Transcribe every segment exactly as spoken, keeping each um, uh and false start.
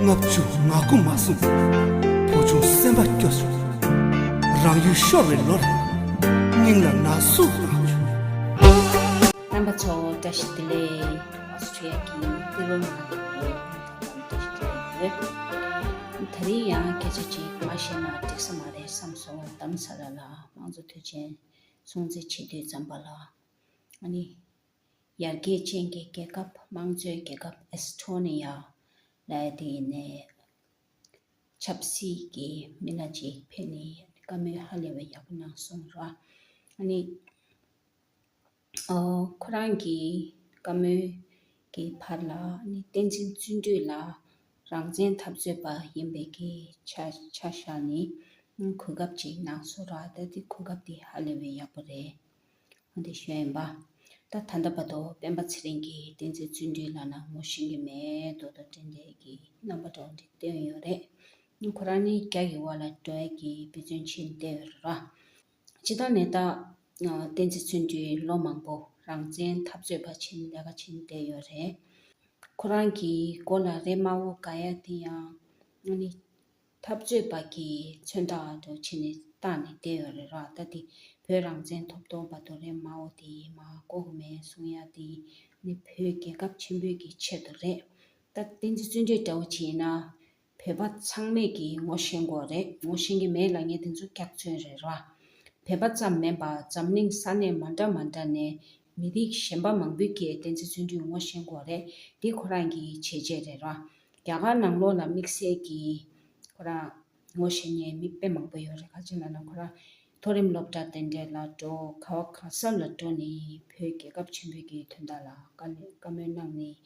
ལྔ་བཅུ་ང་དགུ་མ་སོང་། བུ་ཆུང་སེམས་པ་སྐྱོ་བྱུང་། རང་ཡུལ་ཤོར་བའི་ལོར། སྙིང་ལ་ན་ཟུག་བཏང་བྱུང་། རྣམ་པ་ཚོ་བཀྲ་ཤིས་བདེ་ལེགས། ཨོ་སི་ཁྲི་ཡ་གི་ཏི་རུ་ནང་ལ་ཡོད། ད་རིང་ཡང་སྐད་ཆ་ཅིག་མ་བཤད་ན་འགྲིག་ས་མ་རེད་བསམ་སོང་། དྷ་རམ་ས་ལ་ལ་དམངས་གཙོ་དུས་ཆེན་སྲུང་བརྩི་བྱེད་དུས་ཙམ་པ་ལ། ཨ་ནི། ཡར་རྒྱས་ཅན་གྱི་རྒྱལ་ཁབ་དམངས་གཙོའི་རྒྱལ་ཁབ་ཨེ་སི་ཐོ་ནི་ཡ་ལ་དེ་ནས་ཆབ་སྲིད་ཀྱི་མི་སྣ་ཅིག་ཕེབས་ནས་བཀའ་མོལ་ཧ་ལས་པའི་ཡག་པོ་གནང་སོང་ར། ཨ་ནི་ཨོ་ཁོ་རང་གི་བཀའ་མོལ་གྱི་བར་ལ་ཨ་ནི་བསྟན་འཛིན་བརྩོན་འགྲུས་ལགས་རང་བཙན་འཐབ་རྩོད་པ་ཡིན་པའི་གི་ཆ་ཆ་བཞག་ནས་གོ་སྐབས་ཅིག་གནང་སོང་ར། ད་དེ་གོ་སྐབས་དེ་ཧ་ལས་པའི་ཡག་པོ་རེད། འོན་ཏེ་ཞུ་ཡིན་པ། ད་ད་ལྟ་བར་དུ་སྤེན་པ་ཚེ་རིང་གིས་བསྟན་འཛིན་བརྩོན་འགྲུས་ལབ་ན་ངོ་ཤེས་ཀྱི་མེད་མདོག་མདོག་དྲན་དྲན་གྱི་རྣམ་པ་འདྲ་བོ་འདི་སྟོན་ཡོད་རེད། ཁོ་རང་ནི་རྒྱ་གི་འོག་ལ་འགྲོ་ཡ་གི་འབད་བརྩོན་བྱེད་བསྡད་ཡོད་རེད་ར། སྤྱིར་བཏང་ནས་ད་བསྟན་འཛིན་བརྩོན་འགྲུས་ལོ་མང་པོ་རང་བཙན་འཐབ་རྩོད་པ་བྱེད་ལས་ཀ་བྱེད་བསྡད་ཡོད་རེད། ཁོ་རང་གི་མགོ་ལ་རས་དམར་པོ་དགའ་ཡ་དེ་ཡང་ཨ་ནི། འཐབ་རྩོད་པ་གི་མཚོན་རྟགས་འདྲ་བྱས་ནས་བཏགས་ནས་བསྡད་ཡོད་རེད་ར། ད་དེ་བོད་རང་བཙན་ཐོབ་ཐང་བར་དུ་རེད་མ་འོ་དེ་མ་བཀོག་མེད་གསུང་ཡ་དེ་ནི་བོད་རྒྱལ་ཁབ་ཆེན་པོའི་གི་ཆེད་དུ་རེད། ད་བསྟན་འཛིན་བརྩོན་འགྲུས་འདྲ་བོ་བྱས་ན་བོད་པ་ཚང་མས་གི་ངོ་ཤེས་དགོས་རེད། ངོ་ཤེས་ཀྱི་མེད་ལབ་མཁན་དེ་ཚོ་སྐྱག་རྫུན་རེད་ར། བོད་པ་ཙམ་མིན་པ་འཛམ་གླིང་ས་གནས་མ་འདྲ་མ་འདྲ་ནས་མི་རིགས་གཞན་པ་མང་པོས་ཀྱིས་བསྟན་འཛིན་བརྩོན་འགྲུས་ངོ་ཤེས་དགོས་རེད། འདི་ཁོ་རང་གི་བྱས་རྗེས་རེད་ར། རྒྱ་གར་ནང་ལོགས་ལ་དམིགས་བསལ་གྱི་ཁོ་རང་ངོ་ཤེས་མཁན་མི་དཔེ་མང་པོ་ཡོད་རེད། ག་ཅི་ལབ་ན་ཁོ་རང་མཐོ་རིམ་སློབ་གྲྭ་དེ་འདྲ་ལ་འགྲོ་ག་བ་ག་ས་ལ་འགྲོ་ནས་བོད་རྒྱལ་ཁབ་ཆེན་པོའི་གི་དོན་དག་ལ་བཀའ་ལན་བཀའ་མོལ་གནང་ནས་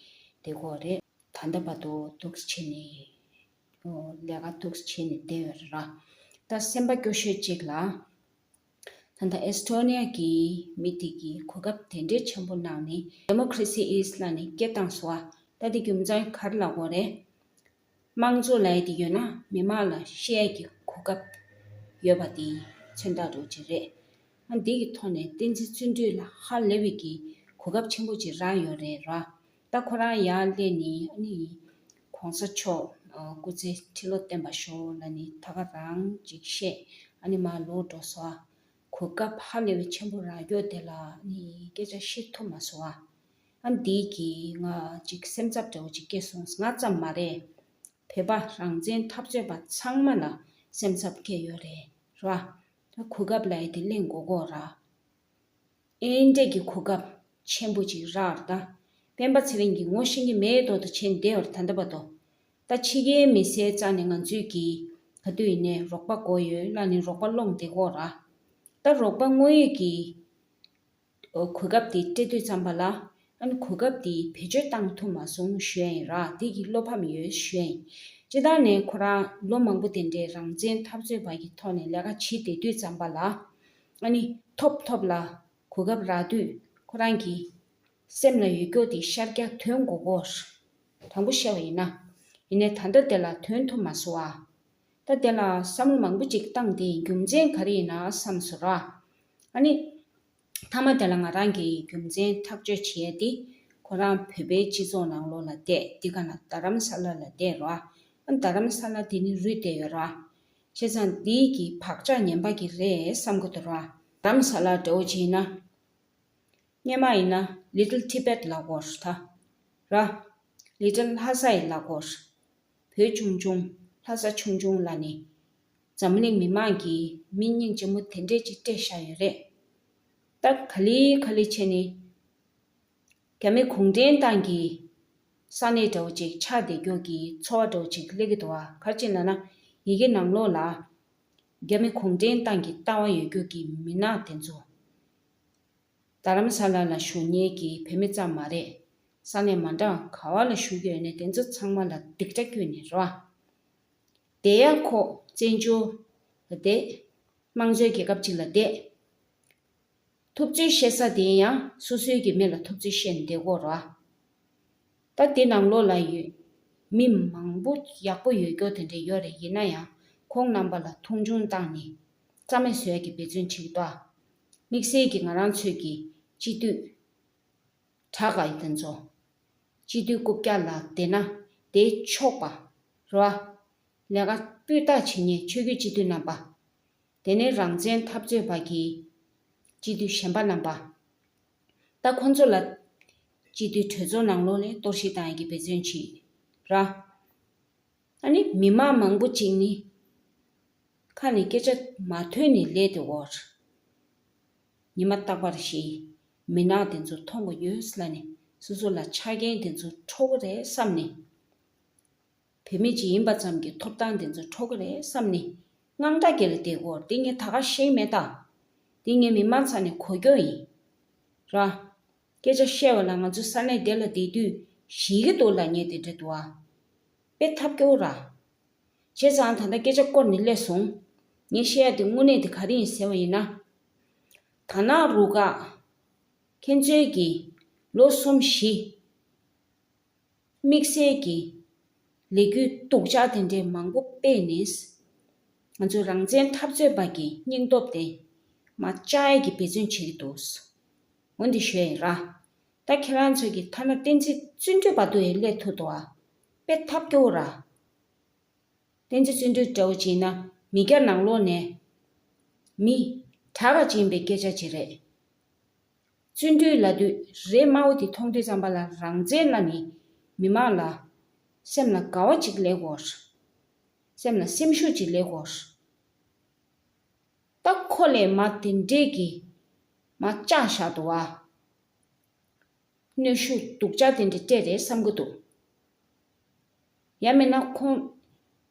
བསྡད་ཀྱི་ཡོད་རེད། ད་ལྟ་བར་དུ་འདུག་སེ་བྱས་ནས་ལས་ཀ་འདུག་སེ་བྱས་ནས་བསྡད་ཡོད་རེད་ར། ད་སེམས་པ་སྐྱོ་ཤོས་གཅིག་ལ། ད་ལྟ་ཨེ་སི་ཐོ་ནི་ཡ་གི་མི་དེ་གིས་གོ་སྐབས་དེ་འདྲའི་ཆེན་པོ་གནང་ནས་Democracy is ལབ་ནས་སྐད་བཏང་སོང་བ། ད་དེ་རྒྱུ་མཚན་ག་རེ་ལབ་དགོས་རེད། དམངས་གཙོ་ལབ་ཡ་དེ་ཡོད་ན་མི་མང་ལ་བཤད་ཡ་གི་གོ་སྐབས་ཡོད་པ་དེ་མཚོན་རྟགས་འདྲ་བོ་ཅིག་རེད། ཨ་འདི་གི་ཐོག་ནས་བསྟན་འཛིན་བརྩོན་འགྲུས་ལ་ཧ་ལས་པའི་གི་གོ་སྐབས་ཆེན་པོ་ཅིག་རག་ཡོད་རེད་ར། ད་ཁོ་རང་ཡར་སླེབས་ནས་ཨ་ནི་གོང་ས་མཆོག་སྐུ་ཚེ་ཁྲི་ལོ་བརྟན་པར་ཤོག་ལབ་ནས་ད་ག་རང་ཅིག་བཤད། ཨ་ནི་མར་ལོག་འགྲོ་སོང་བ། གོ་སྐབས་ཧ་ལས་པའི་ཆེན་པོ་རག་རྒྱུ་དེ་ལ་ཨ་ནི་སྐད་ཆ་བཤད་ཐུབ་མ་སོང་བ། ཨ་འདི་གིས་ང་ཅིག་སེམས་འཚབ་འདྲ་བོ་ཅིག་སྐྱེས་སོང་། ང་ཙམ་མ་རེད། བོད་པ་རང་བཙན་འཐབ་རྩོད་པ་ཚང་མ་ལ་སེམས་འཚབ་སྐྱེས་ཡོད་རེད་ར། ད་གོ་སྐབས་ལབ་ཡ་དེ་ལེན་དགོས་ཀྱི་ཡོད་ར། ཨེ་འདྲས་ཀྱི་གོ་སྐབས་ཆེན་པོ་ཅིག་རག་རེད་ད། སྤེན་པ་ཚེ་རིང་གིས་ངོ་ཤེས་ཀྱི་མེད་མདོག་མདོག་བྱས་ནས་བསྡད་ཡོད་རེད་ད་ལྟ་བར་དུ། ད་ཕྱི་རྒྱལ་མི་སེར་རྩ་ནས་ང་ཚོས་ཀྱིས་ག་དུས་ཡིན་ནའི་རོགས་པ་དགོས་ཡོད་ལབ་ནས་རོགས་པ་སློང་བསྡད་ཀྱི་ཡོད་ར། ད་རོགས་པ་དངོས་ཡོད་ཀྱི་གོ་སྐབས་དེ་སྤྲད་དུས་ཙམ་པ་ལ་ཨ་ནི་གོ་སྐབས་དེ་བེད་སྤྱོད་བཏང་ཐུབ་མ་སོང་ཞུ་ཡ་ཡིན་ར། དེ་གི་བློ་ཕམ་ཡོད་ཞུ་ཡ་ཡིན། སྤྱིར་བཏང་ནས་ཁོ་རང་ལོ་མང་པོ་དེ་འདྲའི་རང་བཙན་འཐབ་རྩོད་པ་གི་ཐོག་ནས་ལས་ཀ་བྱེད་བསྡད་དུས་ཙམ་པ་ལ་ཨ་ནི་ཐོབ་ཐོབ་ལ་གོ་སྐབས་རག་དུས་ཁོ་རང་གི་སེམས་ལ་ཡོད་རྒྱུ་དེ་ཤར་རྒྱག་དོན་གོ་གོ། དྲང་པོ་བཤད་པ་ཡིན་ན། ཡིན་ནའི་ད་ལྟ་དེ་ལ་དོན་ཐུབ་མ་སོང་བ། ད་དེ་ལ་བསམ་བློ་མང་པོ་ཅིག་བཏང་སྟེ་རྒྱུ་མཚན་ག་རེ་ཡིན་ན་བསམ་སོང་ར། ཨ་ནི། མཐའ་མ་དེ་ལ་ང་རང་གིས་རྒྱུ་མཚན་ཐག་གཅོད་བྱེད་ཡས་དེ། ཁོ་རང་བོད་པའི་སྤྱི་ཚོགས་ནང་ལོགས་ལ་བསྡད་དེ་ག་ན་རྡ་རམ་ས་ལ་ལ་བསྡད་ར། ཨ་རྡ་རམ་ས་ལ་དེ་ནི་རུལ་བསྡད་ཡོད་ར། བྱས་ཙང་འདི་གི་བག་ཆགས་ངན་པ་གི་རེད་བསམ་གི་འདུག་ར། རྡ་རམ་ས་ལ་འདྲ་བོ་བྱས་ན། སྔོན་མ་ཡིན་ན་Little Tibet ལབ་ཀྱི་ཡོད་རེད་ད། ར། Little Lhasa ཡི་ལབ་ཀྱི་ཡོད་རེད། བོད་ཆུང་ཆུང་ལྷ་ས་ཆུང་ཆུང་ལབ་ནས་འཛམ་གླིང་མི་མང་གིས་མིང་སྙིང་རྗེ་མོ་དེ་འདྲས་ཅིག་སྤྲད་བཞག་ཡོད་རེད། ད་ག་ལེ་ག་ལེ་བྱས་ནས་རྒྱ་མི་གུང་ཁྲན་ཏང་གི་ས་གནས་འདྲ་བོ་ཅིག་ཆགས་བསྡད་རྒྱུ་གི་ཚོར་བ་འདྲ་བོ་ཅིག་སླེབས་ཀྱི་འདུག་བ། ག་རེ་བྱས་ན་ན་ཡི་གེ་ནང་ལོགས་ལ་རྒྱ་མི་གུང་ཁྲན་ཏང་གི་ལྟ་བ་ཡོད་རྒྱུ་གི་མི་སྣ་དེ་ཚོ། རྡ་རམ་ས་ལ་ལ་བཞུགས་མཁན་གྱི་བོད་མི་ཙམ་མ་རེད། ས་གནས་མ་འདྲ་ག་བ་ལ་བཞུགས་ཀྱི་ཡོད་ནའི་དེ་ཚོ་ཚང་མ་ལ་སྡིགས་སྒྲ་བསྐུལ་ནས་རོ། བསྡད་ཡ་ཁོ་བཙན་བྱོལ་ལ་བསྡད། དམངས་གཙོའི་རྒྱལ་ཁབ་ཅིག་ལ་བསྡད། ཐུབ་ཚོད་བཤད་ས་དེ་ཡང་སོ་སོའི་གི་མི་ལ་ཐུབ་ཚོད་བཤད་ནས་བསྡད་ཀྱི་ཡོད་རེད་བ། ད་དེ་ནང་ལོགས་ལ་ཡོད། མི་མང་པོ་ཡག་པོ་ཡོད་རྒྱུ་དེ་འདྲ་ཡོད་རེད། ཡིན་ན་ཡང་ཁོང་རྣམ་པ་ལ་མཐོང་ཆུང་བཏང་ནས་རྩ་མེད་བཟོ་ཡ་གི་འབད་བརྩོན་བྱེད་ཀྱི་འདུག་དམིགས་བསལ་གྱི་ང་རང་ཚོའི་གི་སྤྱི་འཐུས་དྲག་ག་ཡི་དེ་ཚོ། སྤྱི་འཐུས་རྐུབ་བཀྱག་ལ་བསྡད་ན་དེ་ཆོག་པ། རེད་བ། ལས་ཀ་སྤུས་དག་བྱེད་མཁན་ཆོས་བརྒྱུད་སྤྱི་འཐུས་རྣམ་པ། དེ་ནས་རང་བཙན་འཐབ་རྩོད་པ་གི་སྤྱི་འཐུས་གཞན་པ་རྣམ་པ། ད་ཁོང་ཚོ་ལ་སྤྱི་འཐུས་གྲོས་ཚོགས་ནང་ལོགས་ནས་གཏོར་བཤིག་བཏང་ཡག་གི་འབད་བརྩོན་བྱེད་ར། ཨ་ནི་མི་མང་མང་པོ་ཅིག་ནི་ཁ་ནས་སྐད་ཆ་མ་ཐོན་ནས་ལས་དེ་འོར། ཉི་མ་རྟག་པར་ཞིག་མི་ནག་དེ་ཚོ་མཐོང་གི་ཡོད་ལབ་ནས་སོ་སོ་ལ་ཆ་རྐྱེན་དེ་ཚོ་འཕྲོག་གི་རེད་བསམ་ནས། བུད་མེད་ཅིག་ཡིན་པ་ཙམ་གྱིས་ཐོབ་ཐང་དེ་ཚོ་འཕྲོག་གི་རེད་བསམ་ནས་དངངས་སྐྲག་སྐྱེ་ལ་བསྡད་ཀྱི་ཡོད་རེད། དེ་ངས་ད་ག་ཤེས་མེད་ད། དེ་ངས་མི་མང་ཚང་ནས་གོ་རྒྱུ་ཡིན། ར། སྐད་ཆ་བཤད་པ་ལ་ང་ཚོ་ས་གནས་དེ་ལ་བསྡད་དུས་ཞིག་གི་འདུག་ལབ་མཁན་དེ་འདྲ་འདུག་ཨ། དཔེ་ཐབས་སྐྱོ་བོ་ར། བྱས་ཙང་ད་ལྟ་སྐད་ཆ་བསྐོར་ནས་སླེབས་སོང་། ངས་བཤད་ཡ་དེ་དངོས་གནས་དེ་ག་རེ་ཡིན་ཟེར་བ་ཡིན་ན། དར་ནག་རུ་ཁག་ཁྱེད་ཚོའི་གི་ལོ་གསུམ་བཞི་དམིགས་བསལ་གྱི་ལས་འགུལ་སྡུག་ཅག་དེ་འདྲའི་མང་པོ་སྤེལ་ནས། ང་ཚོ་རང་བཙན་འཐབ་རྩོད་པ་གི་སྙིང་སྟོབས་དེ་མར་བཅག་ཡས་ཀྱི་འབད་བརྩོན་བྱེད་ཀྱི་འདུག་འོ་འདི་ཞུ་ཡ་ཡིན་ར། ད་ཁྱེད་རང་ཚོ་གི་ཐ་ན་བསྟན་འཛིན་བརྩོན་འགྲུས་བར་དུ་ཡང་སླེབས་ཐུབ་འདུག་ཨ། དཔེ་ཐབས་སྐྱོ་བོ་ར། བསྟན་འཛིན་བརྩོན་འགྲུས་འདྲ་བོ་ཅིག་ཡིན་ན་མི་སྐྱ་ནང་ལོགས་ནས་མི་དྲག་ག་ཅིག་ཡིན་པའི་སྐད་ཆ་ཅིག་རེད། བརྩོན་འགྲུས་ལབ་དུས་རས་དམར་པོ་དེ་མཐོང་དུས་ཙམ་པ་ལ་རང་བཙན་ལབ་ནས་མི་མང་ལ་སེམས་ལ་དགའ་བ་ཅིག་སླེབས་ཀྱི་ཡོད་རེད། སེམས་ལ་སེམས་ཤུགས་ཅིག་སླེབས་ཀྱི་ཡོད་རེད། ད་ཁོ་ལས་མར་དེ་འདྲས་ཀྱི་མར་བཅག་བཞག་འདུག་བ། གནོན་ཤུགས་སྡུག་ཅག་དེ་འདྲ་སྤྲད་རེད་བསམ་གྱི་འདུག་ཡང་མིན་ན་ཁོང་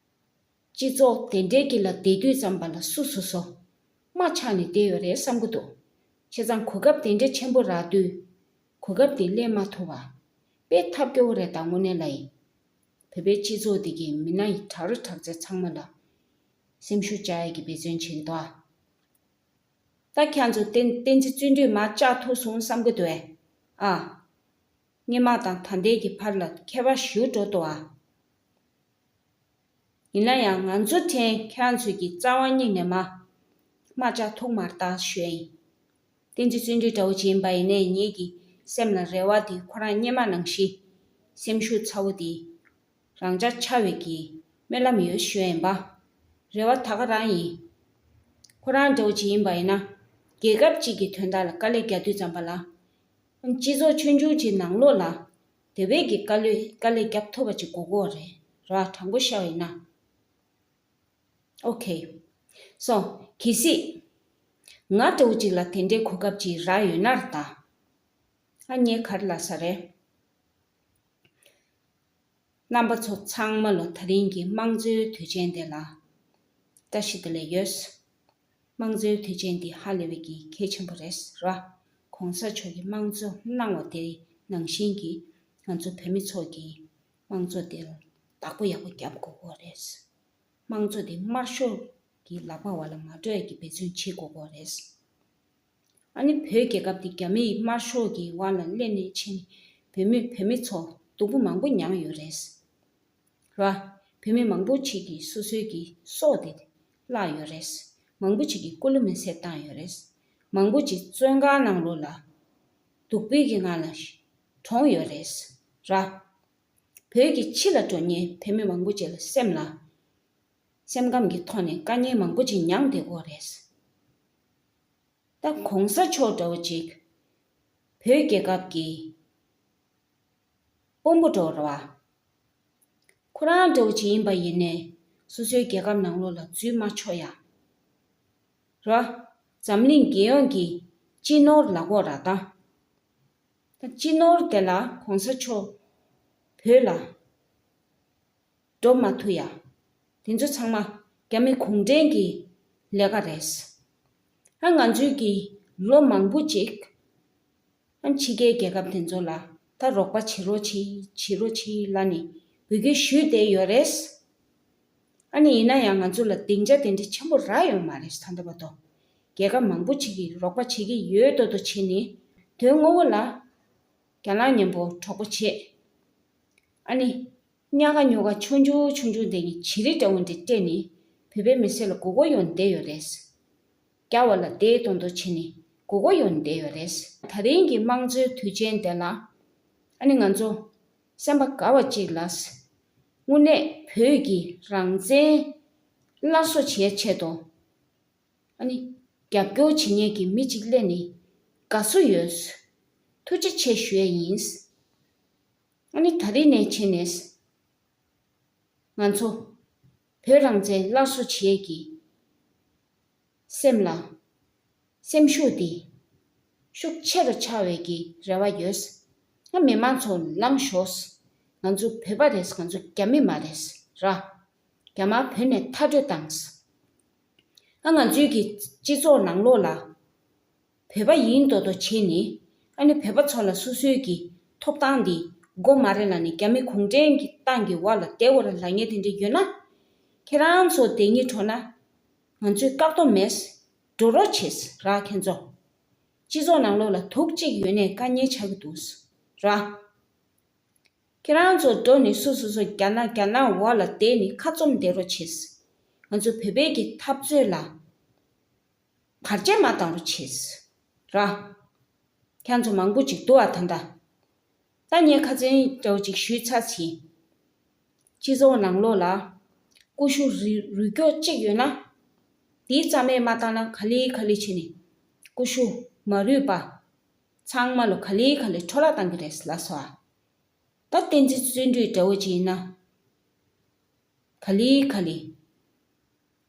སྤྱི་ཚོགས་དེ་འདྲའི་དཀྱིལ་ལ་བསྡད་དུས་ཙམ་པ་ལ་སུ་སོ་སོ་དམག་ཆགས་ནས་བསྡད་ཡོད་རེད་བསམ་གྱི་འདུག་བྱས་ཙང་གོ་སྐབས་དེ་འདྲ་ཆེན་པོ་རག་དུས་གོ་སྐབས་དེ་ལེན་མ་ཐུབ་པ་དཔེ་ཐབས་སྐྱོ་བོ་རེད། ད་དངོས་གནས་ལ་ཡིན། བོད་པའི་སྤྱི་ཚོགས་འདི་གི་མི་སྣ་ཡི་དྲག་རུ་དྲག་རྩལ་ཚང་མ་ལ་སེམས་ཤུགས་བཅག་ཡས་ཀྱི་འབད་བརྩོན་བྱེད་ཀྱི་འདུག་ཨ། ད་ཁྱེད་ཚོ་བསྟན་བསྟན་འཛིན་བརྩོན་འགྲུས་མར་བཅག་ཐུབ་སོང་བསམ་གྱི་འདུག་ཨ། ཨ། སྔོན་མ་དང་ད་ལྟའི་གི་བར་ལ་ཁྱད་པར་ཞེ་པོ་འགྲོ་འདུག་ཨ། ཡིན་ན་ཡང་ང་ཚོ་ཕྲན་ཁྱེད་རང་ཚོ་གི་རྩ་བ་ཉིད་ནས་མ་མ་བཅག་ཐུབ་མ་རེད་ད་ཞུ་ཡ་ཡིན། བསྟན་འཛིན་བརྩོན་འགྲུས་འདྲ་བོ་ཅིག་ཡིན་པ་ཡིན་ནའི་ངེད་ཀྱི་སེམས་ལ་རེ་བ་དེ་ཁོ་རང་སྔོན་མ་ནང་བཞིན་སེམས་ཤུགས་ཚ་བོ་དེ། རང་འཇགས་ཆགས་པའི་གི་སྨོན་ལམ་ཡོད་ཞུ་ཡ་ཡིན་པ། རེ་བ་ད་ག་རང་ཡིན། ཁོ་རང་འདྲ་བོ་ཅིག་ཡིན་པ་ཡིན་ན། རྒྱལ་ཁབ་ཅིག་གི་དོན་དག་ལ་དཀའ་ལས་རྒྱག་དུས་ཙམ་པ་ལ། སྤྱི་ཚོགས་ཆུང་ཆུང་ཅིག་ནང་ལོགས་ལ། དེ་བས་ཀྱི་དཀའ་ལས་དཀའ་ལས་རྒྱབ་ཐུབ་པ་ཅིག་དགོས་ཀྱི་ཡོད་རེད། རེ་བ་དྲང་པོ་བཤད་པ་ཡིན་ན། ཨོ་ཁེ། སོ། གལ་སྲིད། ང་འདྲ་བོ་ཅིག་ལ་དེ་འདྲའི་གོ་སྐབས་ཅིག་རག་ཡོད་ན་རེད་ད། ཨ་ངས་ག་རེ་ལབ་ས་རེད། རྣམ་པ་ཚོ་ཚང་མ་ལོ་ད་རིང་གི་དམངས་གཙོའི་དུས་ཆེན་དེ་ལ་བཀྲ་ཤིས་བདེ་ལེགས་ཡོད། དམངས་གཙོའི་དུས་ཆེན་འདི་ཧ་ལས་པའི་གི་གལ་ཆེན་པོ་རེད་ར། གོང་ས་མཆོག་གིས་དམངས་གཙོ་གནང་བ་དེ་ནང་བཞིན་གྱི་ང་ཚོ་བོད་མི་ཚོ་གིས་དམངས་གཙོ་དེ་ལ་བདག་པོ་ཡག་པོ་རྒྱབ་དགོས་ཀྱི་རེད། དམངས་གཙོ་དེ་དམར་ཤོག་གི་ལག་པ་བར་ལ་མ་འགྲོ་ཡ་གི་འབད་བརྩོན་བྱེད་དགོས་ཀྱི་རེད། ཨ་ནི་བོད་རྒྱལ་ཁབ་འདི་རྒྱ་མིའི་དམར་ཤོག་གི་དབང་ལ་སླེབས་ནས་ཕྱིན་ནས་བོད་མི་བོད་མི་ཚོ་སྡུག་པོ་མང་པོ་མྱངས་ཡོད་རེད། ར། བོད་མི་མང་པོ་ཅིག་གིས་སོ་སོའི་གི་སྲོག་དེ་བརླག་ཡོད་རེད། མང་པོ་ཅིག་གིས་སྐུ་ལུས་མེ་སྲེག་བཏང་ཡོད་རེད། མང་པོ་ཅིག་བཙོན་ཁང་ནང་ལོགས་ལ་སྡུག་པོའི་གི་ངང་ལ་གྲོངས་ཡོད་རེད། ར། བོད་ཀྱི་ཕྱི་ལ་འགྲོ་མཁན་བོད་མི་མང་པོ་ཅིག་ལ་སེམས་ལ། སེམས་ཁམས་ཀྱི་ཐོག་ནས་དཀའ་ངལ་མང་པོ་ཅིག་མྱངས་བསྡད་ཀྱི་ཡོད་རེད། ད་གོང་ས་མཆོག་འདྲ་བོ་ཅིག་བོད་རྒྱལ་ཁབ་ཀྱི་དཔོན་པོ་འདྲ་བོ་རེད་བ། ཁོ་རང་འདྲ་བོ་ཅིག་ཡིན་པ་ཡིན་ནའི་སོ་སོའི་རྒྱལ་ཁབ་ནང་ལོགས་ལ་འཛུལ་མ་ཆོག་ཡ། རེད་བ། འཛམ་གླིང་རྒྱལ་ཡོངས་ཀྱི་སྤྱི་ནོར་ལབ་ཀྱི་ཡོད་རེད་ད། ད་སྤྱི་ནོར་དེ་ལ་གོང་ས་མཆོག་བོད་ལ་འགྲོ་མ་ཐུབ་ཡ། དེ་ཚོ་ཚང་མ་རྒྱ་མི་གུང་ཁྲན་གྱི་ལས་ཀ་རེད། ཨ་ང་ཚོའི་གི་ལོ་མང་པོ་ཅིག་ཨ་ཕྱི་རྒྱལ་རྒྱལ་ཁབ་དེ་ཚོ་ལ་ད་རོགས་པ་བྱེད་རོགས་བྱེད་བྱེད་རོགས་བྱེད་ལབ་ནས་འབོད་སྐུལ་ཞུས་བསྡད་ཡོད་རེད། ཨ་ནི་ཡིན་ན་ཡང་ང་ཚོ་ལ་སྡིངས་ཆ་དེ་འདྲ་ཆེན་པོ་རག་ཡོད་མ་རེད། ད་ལྟ་བར་དུ་རྒྱལ་ཁབ་མང་པོ་ཅིག་གིས་རོགས་པ་བྱེད་ཀྱི་ཡོད་མདོག་མདོག་བྱས་ནས་དོན་དངོས་པོ་ལ་རྒྱ་ནག་མཉམ་པོ་གྲོགས་པོ་བྱེད། ཨ་ནི། ཉག་ག་ཉོག་ག་ཆུང་ཆུང་ཆུང་ཆུང་དེ་གཉིས་བྱི་རིལ་འདྲ་བོ་འདི་སྤྲད་ནས་བོད་པའི་མི་སེར་ལ་མགོ་སྐོར་ཡོང་བསྡད་ཡོད་རེད། རྒྱ་བ་ལ་བསྡད་མདོག་མདོག་བྱས་ནས་མགོ་སྐོར་ཡོང་བསྡད་ཡོད་རེད། ད་རིང་གི་དམངས་གཙོའི་དུས་ཆེན་དེ་ལ་ཨ་ནི་ང་ཚོ་སེམས་པ་དགའ་བ་གཅིག་ལ། དངོས་གནས་བོད་ཀྱི་རང་བཙན་སླར་གསོ་བྱེད་ཆེད་དུ། ཨ་ནི་རྒྱབ་སྐྱོར་བྱེད་མཁན་གྱི་མི་གཅིག་སླེབས་ནས་དགའ་བསུ་ཡོད། ཐུགས་རྗེ་ཆེ་ཞུ་ཡས་ཡིན། ཨ་ནི་ད་རེས་ནས་བྱས་ནས་ང་ཚོ་བོད་རང་བཙན་སླར་གསོ་བྱེད་ཀྱི་སེམས་ལ་སེམས་ཤུགས་འདི་ཤུགས་ཆེ་རུ་འཆར་བའི་གི་རེ་བ་ཡོད། ང་མི་མང་ཚོ་ལངས་ཤོག། ང་ཚོ་བོད་པ་རེད། ང་ཚོ་རྒྱ་མི་མ་རེད་ར། རྒྱ་དམར་བོད་ནས་མཐའ་སྐྲོད་བཏང་། ཨ་ང་ཚོའི་གི་སྤྱི་ཚོགས་ནང་ལོགས་ལ་བོད་པ་ཡིན་མདོག་མདོག་བྱས་ནས། ཨ་ནི་བོད་པ་ཚོ་ལ་སོ་སོའི་གི་ཐོབ་ཐང་འདི་དགོས་མ་རེད་ལབ་ནས་རྒྱ་མི་གུང་ཁྲན་གྱི་ཏང་གི་འོག་ལ་བསྡད་དགོས་རེད་ལབ་མཁན་དེ་འདྲ་ཡོད་ན། ཁྱེད་རང་ཚོ་བསྡད་སྙིང་བྲོ་ན། ང་ཚོས་བཀག་རྡོ་མེད། འགྲོ་རོགས་བྱེད་ར་ཁྱེད་ཚོ། སྤྱི་ཚོགས་ནང་ལོགས་ལ་དུག་གཅིག་ཡོད་ནས་དཀའ་ངལ་ཆགས་ཀྱི་འདུག་ར། ཁྱེད་རང་ཚོ་འགྲོ་ནས་སུ་སུ་སུ་རྒྱ་ནག་རྒྱ་ནག་འོག་ལ་བསྡད་ནས་ཁ་བཙུམ་བསྡད་རོགས་བྱེད། ང་ཚོ་བོད་པའི་གི་འཐབ་རྩོད་ལ་བར་ཆད་མ་བཏང་རོགས་བྱེད་ར། ཁྱེད་ཚོ་མང་པོ་ཅིག་འདུག་ཨ། ད་ལྟ་ད་ངས་ཁ་སང་འདྲ་བོ་ཅིག་ཞུས་ཚར་ཕྱིན། སྤྱི་ཚོགས་ནང་ལོགས་ལ་ཀུ་ཤུ་རུལ་རུལ་སྐྱོག་གཅིག་ཡོད་ན། དེའི་རྩ་མེད་མ་བཏང་ན་ག་ལེ་ག་ལེ་བྱས་ནས་ཀུ་ཤུ་མ་རུལ་པ་ཚང་མ་ལོ་ག་ལེ་ག་ལེ་འཕྲོ་བརླག་བཏང་གི་རེད་ལབ་སོང་ཨ། ད་བསྟན་འཛིན་བརྩོན་འགྲུས་འདྲ་བོ་ཅིག་ཡིན་ན། ག་ལེ་ག་ལེ།